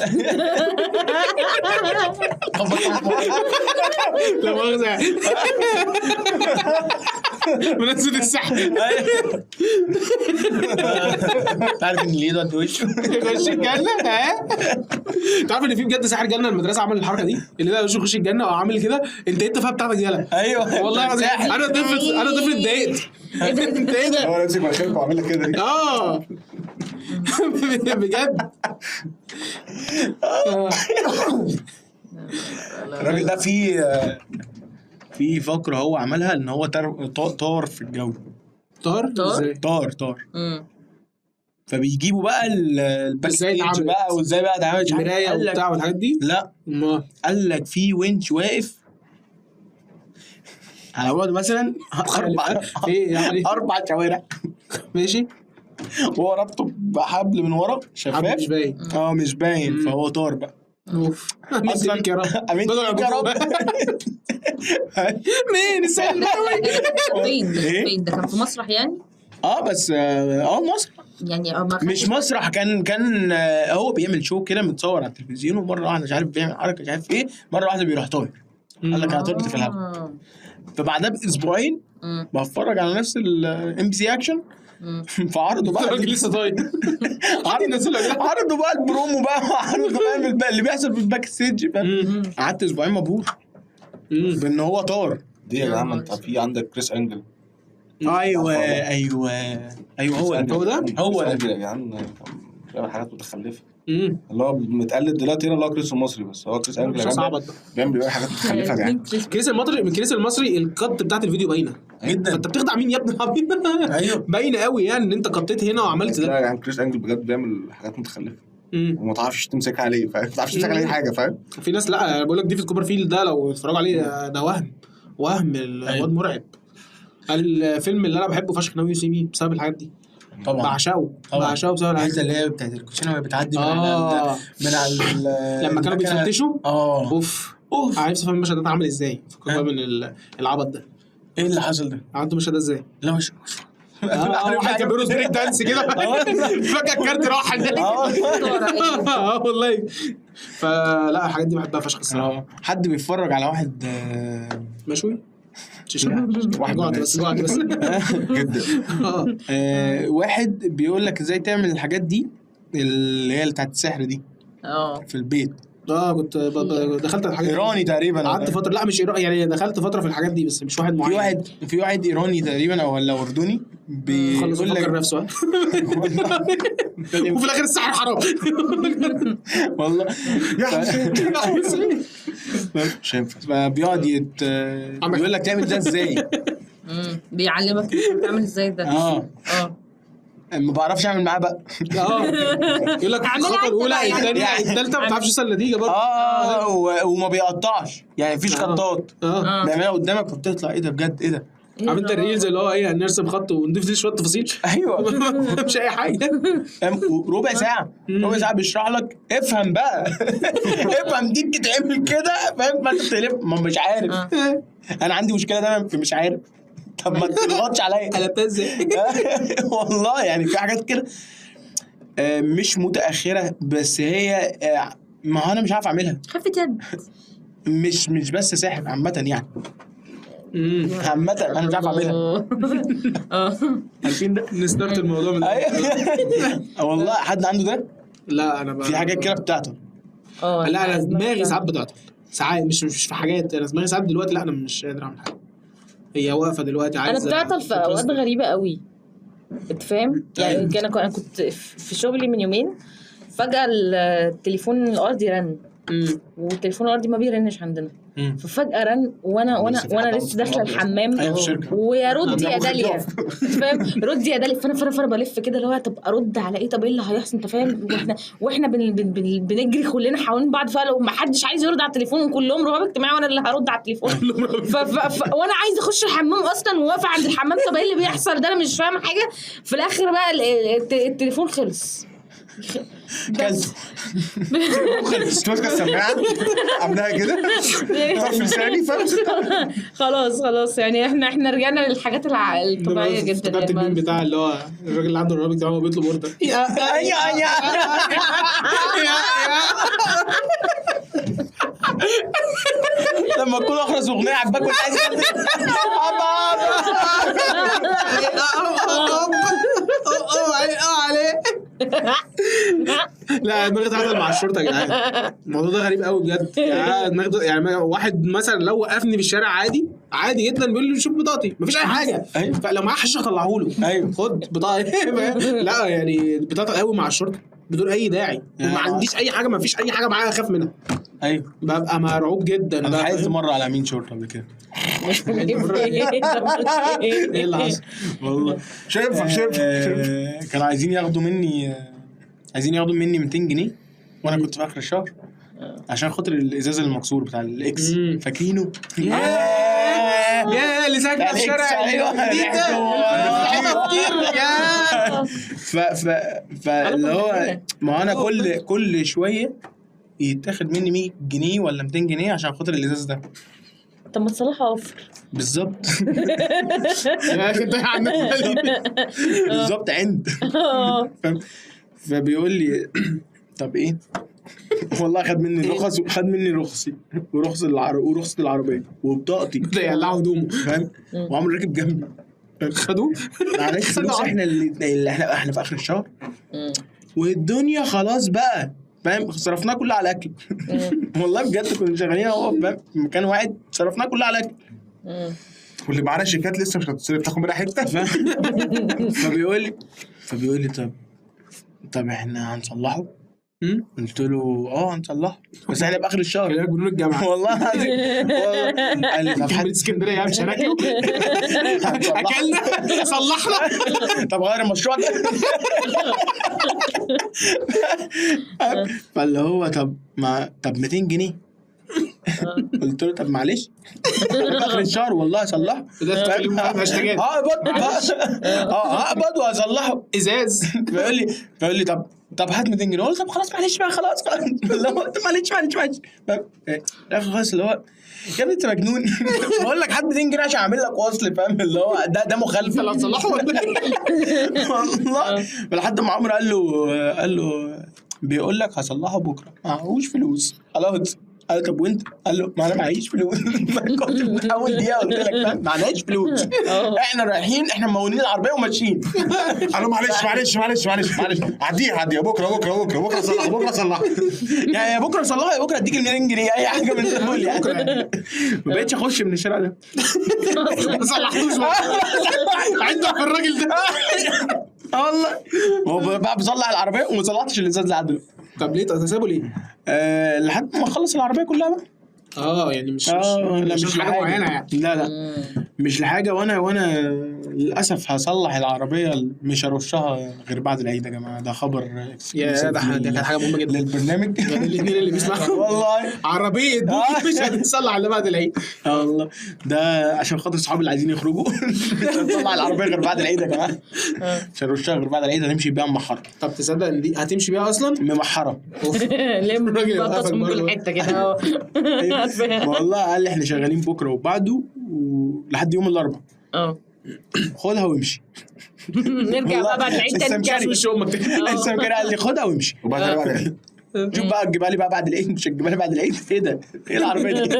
C: لا مؤاخذة مناسبة السحر.
A: تعرف ان ليه ده وشه
C: يخش الجنة؟ ها، تعرف ان في بجد ساحر جنة المدرسة عمل الحركة دي، اللي ده وشه يخش الجنة او عامل كده، انت التفاهة بتاعتك يلا.
A: ايوه
C: والله العظيم انا طفل اتضايقت. انت ايه ده؟
B: هو امسك مناخيرك وعامل لك كده دي.
C: بجد
A: الراجل ده في فقره هو عملها ان هو طار في الجو.
C: طار
A: طار. فبيجيبوا بقى ال backstage بقى وازاي بقى اتعملت
C: المراية وبتاع والحاجات دي.
A: لا قال لك في ونش واقف على بعد مثلا 4 شوارع ماشي. وهو ربطه بحبل من ورا شفاف،
C: مش باين.
A: مش باين، فهو طار بقى.
C: اوف اصلا يا رب،
A: امين يا رب.
C: مين السيد؟
E: فين ده؟ كان في مسرح يعني؟
A: بس مسرح
E: يعني،
A: مش مسرح، كان هو بيعمل show كده متصور على التلفزيون، ومرة واحدة مش عارف بيعمل حركة مش عارف ايه، مرة واحدة بيروح طاير، قال لك انا طرت في الهواء. فبعدها باسبوعين بتفرج على نفس ال MBC Action، فعرضوا بقى
C: الراجل لسه طاير،
A: عرضوا بقى البرومو بقى، عرضوا بقى اللي بيحصل في ال backstage. قعدت اسبوعين مبهور بان هو طار.
B: دي يا جماعة انت في عندك كريس انجل.
A: ايوه ايوه ايوه، هو ده هو ده
B: يا جدعان، بيعمل حاجات متخلفة. اللي هو متقلد دلوقتي هنا اللي هو كريس المصري، بس هو كريس انجل بيعمل حاجات متخلفة يا جدعان.
C: كريس المصري، من كريس المصري ال cut بتاعت الفيديو باينة
A: جدا،
C: فانت بتخدع مين يا ابن الحبيب؟
A: ايوه
C: باينة قوي يعني ان انت قطيت هنا وعملت ده.
B: لا يعني كريس انجل بجد بيعمل حاجات متخلفة وما تعرفش تمسك عليه، فاهم؟ ما تعرفش تمسك عليه حاجة، فاهم؟
C: في ناس، لا انا بقول لك ديفيد كوبرفيلد ده لو اتفرجوا عليه ده وهم الواد مرعب. الفيلم اللي انا بحبه فشخ Now You See Me بسبب الحاجات دي
A: طبعا،
C: بعشقه بعشقه بسبب الحاجات
A: اللي هي بتاعت الكوتشينه وهي بتعدي من على من على
C: لما كانوا بيفتشوا. اوف
A: اوف،
C: عايز افهم المشهد ده اتعمل ازاي، فكرة من العبط ده.
A: ايه اللي حصل ده؟
C: عملتوا المشهد ده ازاي؟
A: لا مش
C: واحد كان بيرقص break dance كده، فجأة الكارت راح. والله فلا الحاجات دي بحبها فشخ الصراحة.
A: حد بيتفرج على واحد
C: مشوي واحد بس جوعت بس
B: جدا.
A: واحد بيقول لك ازاي تعمل الحاجات دي اللي هي بتاعت السحر دي في البيت.
C: كنت دخلت على الحاجات
A: ايراني تقريبا،
C: قعدت فترة. لا مش ايراني يعني، دخلت فترة في الحاجات دي بس مش واحد معين.
A: في واحد ايراني تقريبا او ولا اردني
C: بيقول لك نفسه وفي الاخر السحر حرام.
A: والله
B: يا حسين مش هينفع.
A: بيقعد يقول لك تعمل ده ازاي،
E: بيعلمك تعمل ازاي ده.
A: ما بعرفش اعمل معاه بقى.
C: يقول لك الخطوة الاولى الثانية الثالثة ما تعرفش توصل لنتيجة برضه.
A: وما بيقطعش يعني، مفيش خطات، بيعملها قدامك فبتطلع ايه ده بجد، ايه ده؟
C: عارف انت ال reels اللي هو ايه، هنرسم خط ونضيف ليه شوية تفاصيل.
A: ايوه
C: مش اي حاجة.
A: ربع ساعة بيشرح لك، افهم بقى. افهم دي بتتعمل كده، فاهم؟ ما انت بتلف، ما مش عارف. انا عندي مشكلة دايما في مش عارف. طب ما تضغطش عليا،
C: قلبتها ازاي؟
A: والله يعني في حاجات كده مش متاخرة، بس هي ما انا مش عارف اعملها.
E: خفه يد
A: مش بس ساحب عامة يعني، عامة انا مش عارف اعملها. عارفين ده؟
C: نستارت الموضوع من
A: والله حد عنده ده؟
C: لا انا
A: في حاجات كده بتاعته.
C: لا انا دماغي ساعات بتعطل، ساعات مش في حاجات. انا دماغي ساعات دلوقتي لا انا مش قادر اعمل حاجة، هي واقفة دلوقتي. عايزه
E: انا بتعطل في اوقات غريبة قوي، انت فاهم يعني؟ انا كنت في شغلي من يومين، فجاة التليفون الارضي رن، والتليفون الارضي ما بيرنش عندنا، ففجاه رن وانا وانا وانا لسه داخله الحمام، ويا رد يا داليا، فاهم؟ رد يا داليا. فانا بلف كده اللي هو طب ارد على ايه؟ طب ايه اللي هيحصل؟ انت فاهم؟ واحنا بنجري كلنا حوالين بعض، فلو ما حدش عايز يرد على التليفون وكلهم رهاب اجتماعي، وانا اللي هرد على التليفون. وانا عايزه اخش الحمام اصلا، وواقفه عند الحمام. طب ايه اللي بيحصل ده؟ انا مش فاهمه حاجة. في الاخر بقى التليفون خلص.
A: كلته
B: خلص. ماسكه السماعة عاملاها كده طرف لساني، فاهم؟
E: خلاص يعني احنا رجعنا للحاجات الطبيعية جدا.
C: افتكرت الميم بتاع اللي هو الراجل اللي عنده الرهاب اجتماعي بيطلب order.
A: يا يا لما تكون اخرس اغنية عجباك وانت عايز
C: عليه. لا دماغي اتعطل مع الشرطة يا جدعان، الموضوع ده غريب قوي بجد. يعني دماغي يعني واحد مثلا لو وقفني في الشارع عادي عادي جدا بيقول لي شوف بطاقتي، مفيش اي حاجة، فلو معاه حشيش هطلعه له.
A: ايوه
C: خد بطاقة. لا يعني بتعطل قوي مع الشرطة بدون اي داعي، وما عنديش اي حاجة، مفيش اي حاجة معايا اخاف منها.
A: ايوه
C: ببقى مرعوب جدا.
A: انا عايز مرة على امين شرطه قبل كده.
C: ايه اللي حصل؟
A: والله
B: شايف
A: كانوا عايزين ياخدوا مني 200 جنيه وانا كنت في اخر الشهر، عشان خاطر الازاز المكسور بتاع ال X، فاكرينه؟
C: يا اللي ساكن في الشارع. ايوه كتير. يا
A: ف ف فاللي هو ما انا كل شوية يتاخد مني 100 جنيه ولا 200 جنيه عشان خاطر الازاز ده.
E: طب ما تصلحها اوفر.
A: بالظبط.
C: يا اخي انت عندك
A: بالظبط عند. فبيقول لي طب ايه؟ والله خد مني الرخص، خد مني رخصي ورخص العربية ورخصه العربية وبطاقتي.
C: ده يقلعوا هدومه
A: فاهم؟ وعمرو راكب جنبي.
C: خدوه
A: معلش فلوس احنا اللي احنا في اخر الشهر والدنيا خلاص بقى فاهم، صرفناها كلها على الاكل. والله بجد كنا شغالين اهو فاهم في مكان واحد، صرفناها كلها على الاكل.
B: واللي معانا شيكات لسه مش هتصرف، تاخد منها حتة.
A: فبيقول لي طب احنا هنصلحه؟ قلت له اه هنصلحه بس احنا باخر الشهر.
C: خلي بالك بنور الجامعة.
A: والله العظيم. قال لي طب
C: من اسكندرية مش هناكله، اكلنا صلحنا.
A: طب غير المشروع ده. فاللي هو طب ما طب 200 جنيه. قلت له طب معلش اخر الشهر والله هصلحه. هقبض هقبض وهصلحه
C: ازاز.
A: فيقول لي طب هات 200 جنيه. قلت طب خلاص معلش بقى خلاص. معلش معلش معلش. الاخر خالص اللي هو يا ابني انت مجنون، بقول لك هات 200 جنيه عشان اعمل لك وصل فاهم، اللي هو ده مخالفة.
C: لا تصلحه ولا
A: والله. لحد ما عمرو قال له بيقول لك هصلحه بكره، معهوش فلوس خلاص. قال طب وانت؟ قال له ما انا معيش فلوس. كنت من اول دقيقة قلت لك معناش فلوس، احنا رايحين احنا مولين العربية وماشيين.
B: قالوا معلش معلش معلش معلش معلش عديها عديها بكره بكره بكره بكره صلح بكره صلح
A: يعني يا بكره صلحها يا بكره اديك ال 200 جنيه اي حاجة من دول يعني. ما بقتش اخش من الشارع ده.
C: ما صلحتوش عندك الراجل ده.
A: والله هو بقى بصلح العربية وما صلحتش الازاز لحد دلوقتي.
C: طب ليه تسابه ليه؟
A: لحد ما اخلص العربية كلها بقى.
C: يعني مش
A: لا مش
C: لحاجة معينة يعني.
A: لا لا مش لحاجة. وانا للاسف هصلح العربية مش هرشها غير بعد العيد يا جماعة. ده خبر
C: يا ده كانت حاجة مهمة جدا
A: للبرنامج
C: يعني الاثنين اللي بيسمعوا
A: والله
C: عربية بوكي مش هتتصلح الا بعد العيد.
A: والله ده عشان خاطر صحابي اللي عايزين يخرجوا. مش هنصلح العربية غير بعد العيد يا جماعة، مش هنرشها غير بعد العيد، هنمشي بيها ممحره.
C: طب تصدق ان دي هتمشي بيها اصلا
A: ممحره؟
E: لم بطاطس من كل حتة كده.
A: والله قال لي احنا شغالين بكره وبعده ولحد يوم الاربعاء. خدها وامشي.
E: نرجع بقى بعد العيد تاني.
A: السمكري قال لي خدها وامشي
B: وبعد العيد
A: شوف بقى تجيبها لي بقى بعد العيد، مش هتجيبها لي بعد العيد. ايه ده؟ ايه العربية دي؟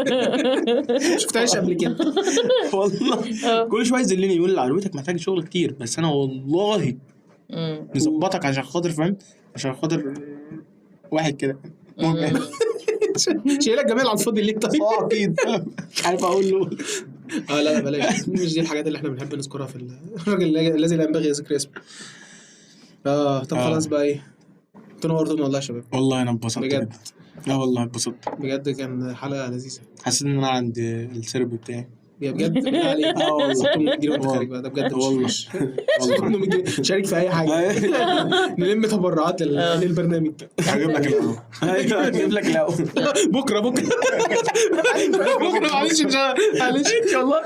C: ما شفتهاش قبل كده
A: والله. كل شوية يذلني يقول لي عربيتك محتاجه شغل كتير، بس انا والله مظبطك عشان خاطر فاهم، عشان خاطر واحد كده.
C: شايلك جمال على الفاضي ليه طيب؟
A: اكيد مش عارف اقول له.
C: لا بلاش، مش دي الحاجات اللي احنا بنحب نذكرها في الراجل الذي لا ينبغي ذكر اسمه. طب خلاص بقى ايه، تنورتونا والله يا شباب.
A: والله انا اتبسطت بجد. لا والله اتبسطت
C: بجد، كان حلقة لذيذة.
A: حسيت ان انا عند السيرب بتاعي
C: يا بجد. عليك والله ده بجد
A: والله.
C: شارك في اي حاجة، نلم تبرعات للبرنامج.
B: هجيب لك القهوة،
A: هجيب لك القهوة
C: بكره بكره بكره. معلش معلش
A: ان شاء الله.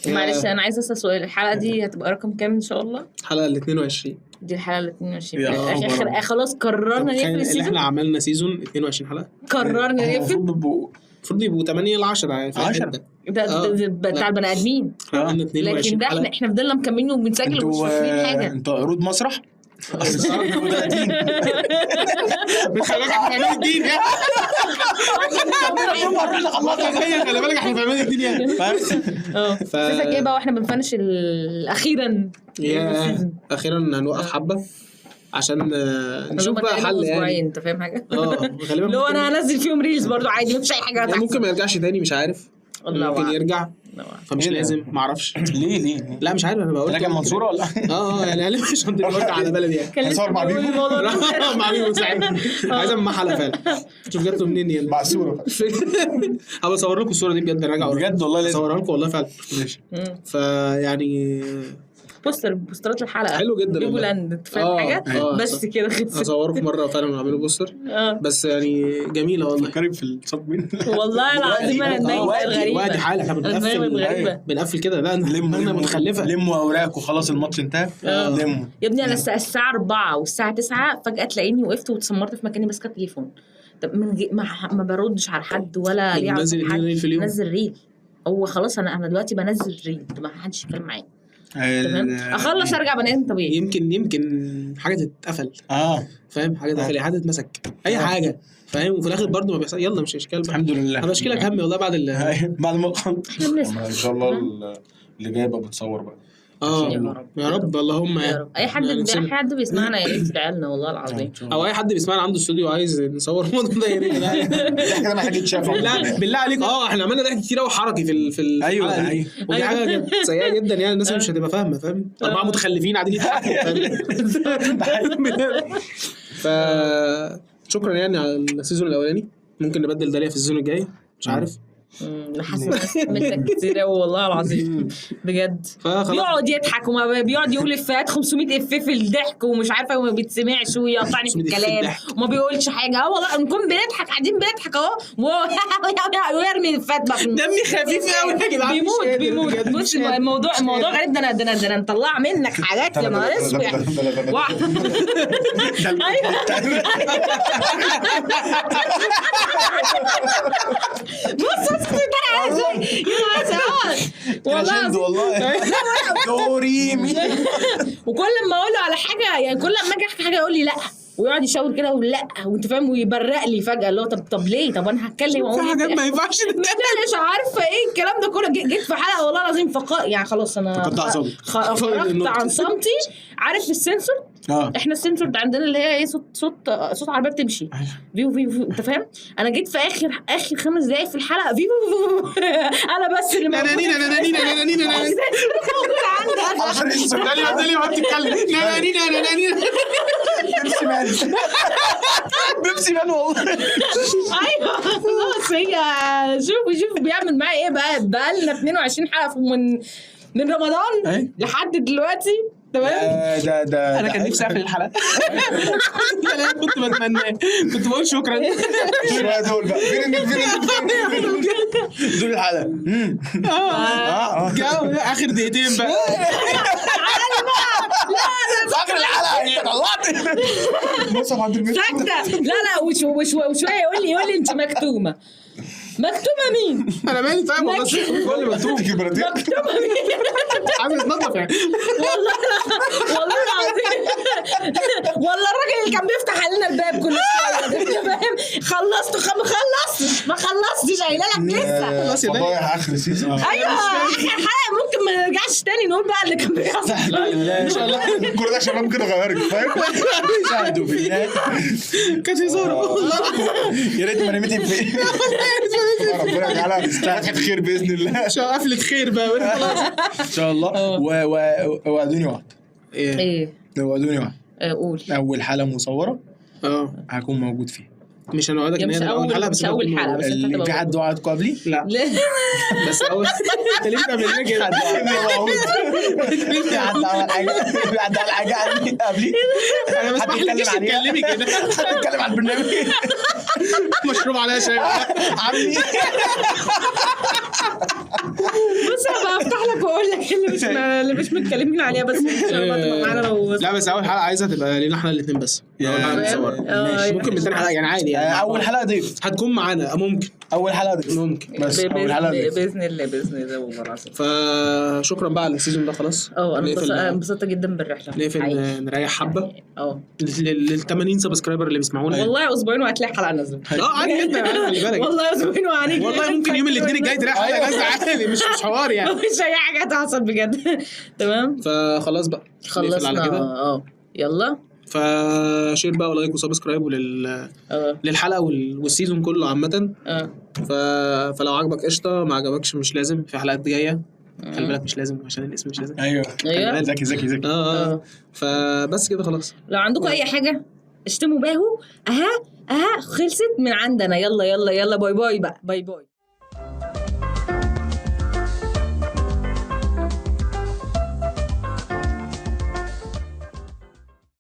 E: معلش انا عايزه اسال سؤال، الحلقة دي هتبقى رقم كام ان شاء الله؟
C: الحلقة ال 22.
E: دي الحلقة ال 22. اخر خلاص قررنا نقفل ال season.
C: احنا عملنا season 22 حلقة،
E: قررنا نقفل.
C: المفروض يبقوا 8 ل 10 يعني
A: 10
E: ده بتاع البني ادمين، لكن ده احنا فضلنا مكملين وبنسجل ومش فاكرين حاجة.
A: انتوا عروض مسرح؟
C: بس خلي بالك احنا في امان الدين يعني. خلي بالك احنا في امان الدين يعني.
E: احساسك ايه بقى واحنا بنفنش اخيرا؟
C: اخيرا هنوقف حبه عشان نشوف بقى حل يعني.
E: انت فاهم حاجة؟
C: غالبا
E: لو انا هنزل فيهم reels برضو عادي مفيش اي حاجة.
C: ممكن ما يرجعش تاني، مش عارف، ممكن يرجع، فمش لازم، ما اعرفش
A: ليه.
C: لا مش عارف، انا بقول
A: راجع منصورة ولا
C: يعني مش هنرجع على بلدي يعني.
B: هنصور مع بيبو
C: مع بيبو ساعتها. عايز اما حلقة فعلا، شوف جات له منين يعني
B: مع الصورة.
C: هبقى اصور لكم الصورة دي بجد، راجع
A: بجد والله لازم
C: اصورها لكم والله فعلا.
A: ماشي.
C: فيعني
E: poster، بوسترات الحلقة
C: حلو جدا
E: بيبولاند، فاهم حاجة؟ بس كده خلصت.
C: اصوره في مرة فعلا ونعمله poster، بس يعني جميلة والله.
A: فكري في الصب مين
E: والله العظيم. انا النايمه الغريبة
C: وادي حاله، احنا بنقفل كده. لا انا متخلفة.
A: لموا اوراقك وخلاص الماتش انتهى. لموا
E: يا ابني. انا الساعة 4 والساعة 9 فجاة تلاقيني وقفت واتسمرت في مكاني ماسكه التليفون. طب من ما بردش على حد ولا ليه
C: نزل reel في اليوم.
E: نزل reel. هو خلاص انا دلوقتي بنزل reel، ما حدش يتكلم معايا. تمام، اخلص ارجع بني ادم طبيعي.
C: يمكن حاجة تتقفل، فاهم؟ حاجة تتقفل، حاجة تتمسك، اي حاجة، فاهم؟ وفي الاخر برضه ما بيحصل. يلا مش اشكال بقى.
A: الحمد لله.
C: انا بشكي لك همي والله بعد
A: بعد ما
B: ان شاء الله اللي جاي بقى بتصور بقى.
C: يا رب، اللهم
E: يا رب. اي حد بيسمعنا يا ريت يدعي لنا والله العظيم.
C: او اي حد بيسمعنا عنده استوديو عايز نصور الموضوع ده يا ريت.
A: كده ما حد شافه.
C: لا بالله عليك. احنا عملنا ضحك كتير قوي حركي في
A: ايوه ايوه،
C: ودي حاجة كانت سيئه جدا يعني. الناس مش هتبقى فاهمه، فاهم؟ 4 متخلفين قاعدين يضحكوا. ف شكرا يعني على ال season الاولاني. ممكن نبدل داليا في ال season الجاي، مش عارف.
E: حاسه منك كتير قوي والله العظيم بجد. بيقعد يضحك وما بيقعد يقول افيهات 500 افيه في الضحك ومش عارفه، وما بيتسمعش ويقطعني في الكلام وما بيقولش حاجة. والله نكون بنضحك قاعدين بنضحك اهو ويرمي افيهات بقى.
C: دمي خفيف قوي يا جدعان.
E: بيموت. بص الموضوع غريب. ده انا نطلع منك حاجات يا نهار اسود. بص والله
A: والله دوريمي.
E: وكل ما اقول له على حاجة يعني، كل ما اجي احكي حاجة يقول لي لا، ويقعد يشاور كده ولا، وانت فاهم، ويبرق لي فجاة اللي هو طب ليه؟ طب انا هتكلم
C: في حاجات ما ينفعش.
E: مش عارفه ايه الكلام ده كله. جيت في حلقة والله العظيم يعني خلاص انا خرجت عن صمتي. عارف السنسور؟ احنا السنسور ده عندنا اللي هي ايه، صوت عربية بتمشي فيو فيو فيو، انت فاهم؟ انا جيت في اخر 5 دقايق في الحلقة فيو فيو فيو، انا بس اللي
C: نانينا نانينا نانينا نانينا داليا بتتكلم نانينا نانينا
A: بيبسي مان، بيبسي مان والله.
E: ايوه خلاص. هي شوف بيعمل معايا ايه بقى لنا 22 حلقة من رمضان لحد دلوقتي. تمام.
A: ده
C: انا كان نفسي اقفل الحلقة. انا كنت بتمنى، كنت بقول شكرا.
A: شوية دول بقى فين دول الحلقة.
C: اخر دقيقتين بقى.
A: لا اخر الحلقة انت طلعت مصعب عند المتر.
E: لا لا، وشوية يقول لي انت مكتومة. مكتومة مين؟
C: انا مالي طيب والله. كل مكتوم
E: مكتومة مين؟
C: عايز اتنضف يعني.
E: والله والله العظيم. والله الراجل اللي كان بيفتح علينا الباب كل شوية، فاهم؟ خلصت ما خلصتش قايله لك لسه.
C: خلاص يا
A: ضايع اخر season.
E: ايوه اخر حلقة ممكن ما نرجعش تاني نقول بقى اللي كان بيحصل.
C: لا ان شاء الله
A: كل ده شباب كده غيرك، فاهم؟ شاهدوا بالله
C: كانت هزار والله.
A: يا ريت ما رميتي في ربنا يجعلها فتحة خير باذن الله.
C: ان شاء الله قفلة خير بقى خلاص
A: ان شاء الله. وعدوني واحد.
E: ايه؟
A: وعدوني واحد.
E: قول.
A: اول حلقة مصوره هكون موجود فيها.
C: مش هنوعدك ان هي اول حلقة، بس
E: اول حلقة بس.
A: في حد وعدكم قبلي؟
C: لا بس اول. انت ليه بتعمل كده؟
A: في حد عمل حاجة؟ في حد عمل حاجة قبلي؟
C: انا ما اسمحلكش تتكلمي كده.
A: حد اتكلم على البرنامج؟
C: مشروب عليا شاي
A: عمي.
E: بص هبقى افتح لك واقول لك اللي مش متكلمين عليها، بس ان شاء الله تبقى معانا. لو
C: لا بس اول حلقة عايزه تبقى لينا احنا الاثنين بس. اول حلقة نصور ممكن من ثاني حلقة يعني عادي يعني.
A: اول حلقة ضيف
C: هتكون معانا ممكن.
A: اول حلقة ضيف
C: ممكن،
A: بس اول حلقة ضيف
E: باذن الله باذن الله والله العظيم.
C: فشكرا بقى على ال season ده خلاص.
E: انا انبسطت جدا بالرحله.
C: نقفل نريح حبه لل 80 subscriber اللي بيسمعونا.
E: والله اسبوعين وهتلاقي حلقة نازله.
C: عادي جدا، خلي بالك.
E: والله اسبوعين وهنيجي.
C: والله ممكن يوم الاثنين الجاي تلاقي حلقة نازله عادي، مش حوار يعني.
E: مش اي حاجة هتحصل بجد. تمام.
C: فخلاص بقى
E: خلصنا على كده. يلا
C: ف share بقى و like و subscribe للحلقة وال season كله عامة. فلو عجبك قشطه، ما عجبكش مش لازم، في حلقات جاية خلي بالك، مش لازم عشان الاسم مش لازم.
A: ايوه ذكي ذكي ذكي.
C: فبس كده خلاص.
E: لو عندكم اي حاجة اشتموا باهو. اها خلصت من عندنا. يلا يلا يلا، bye bye بقى، bye bye.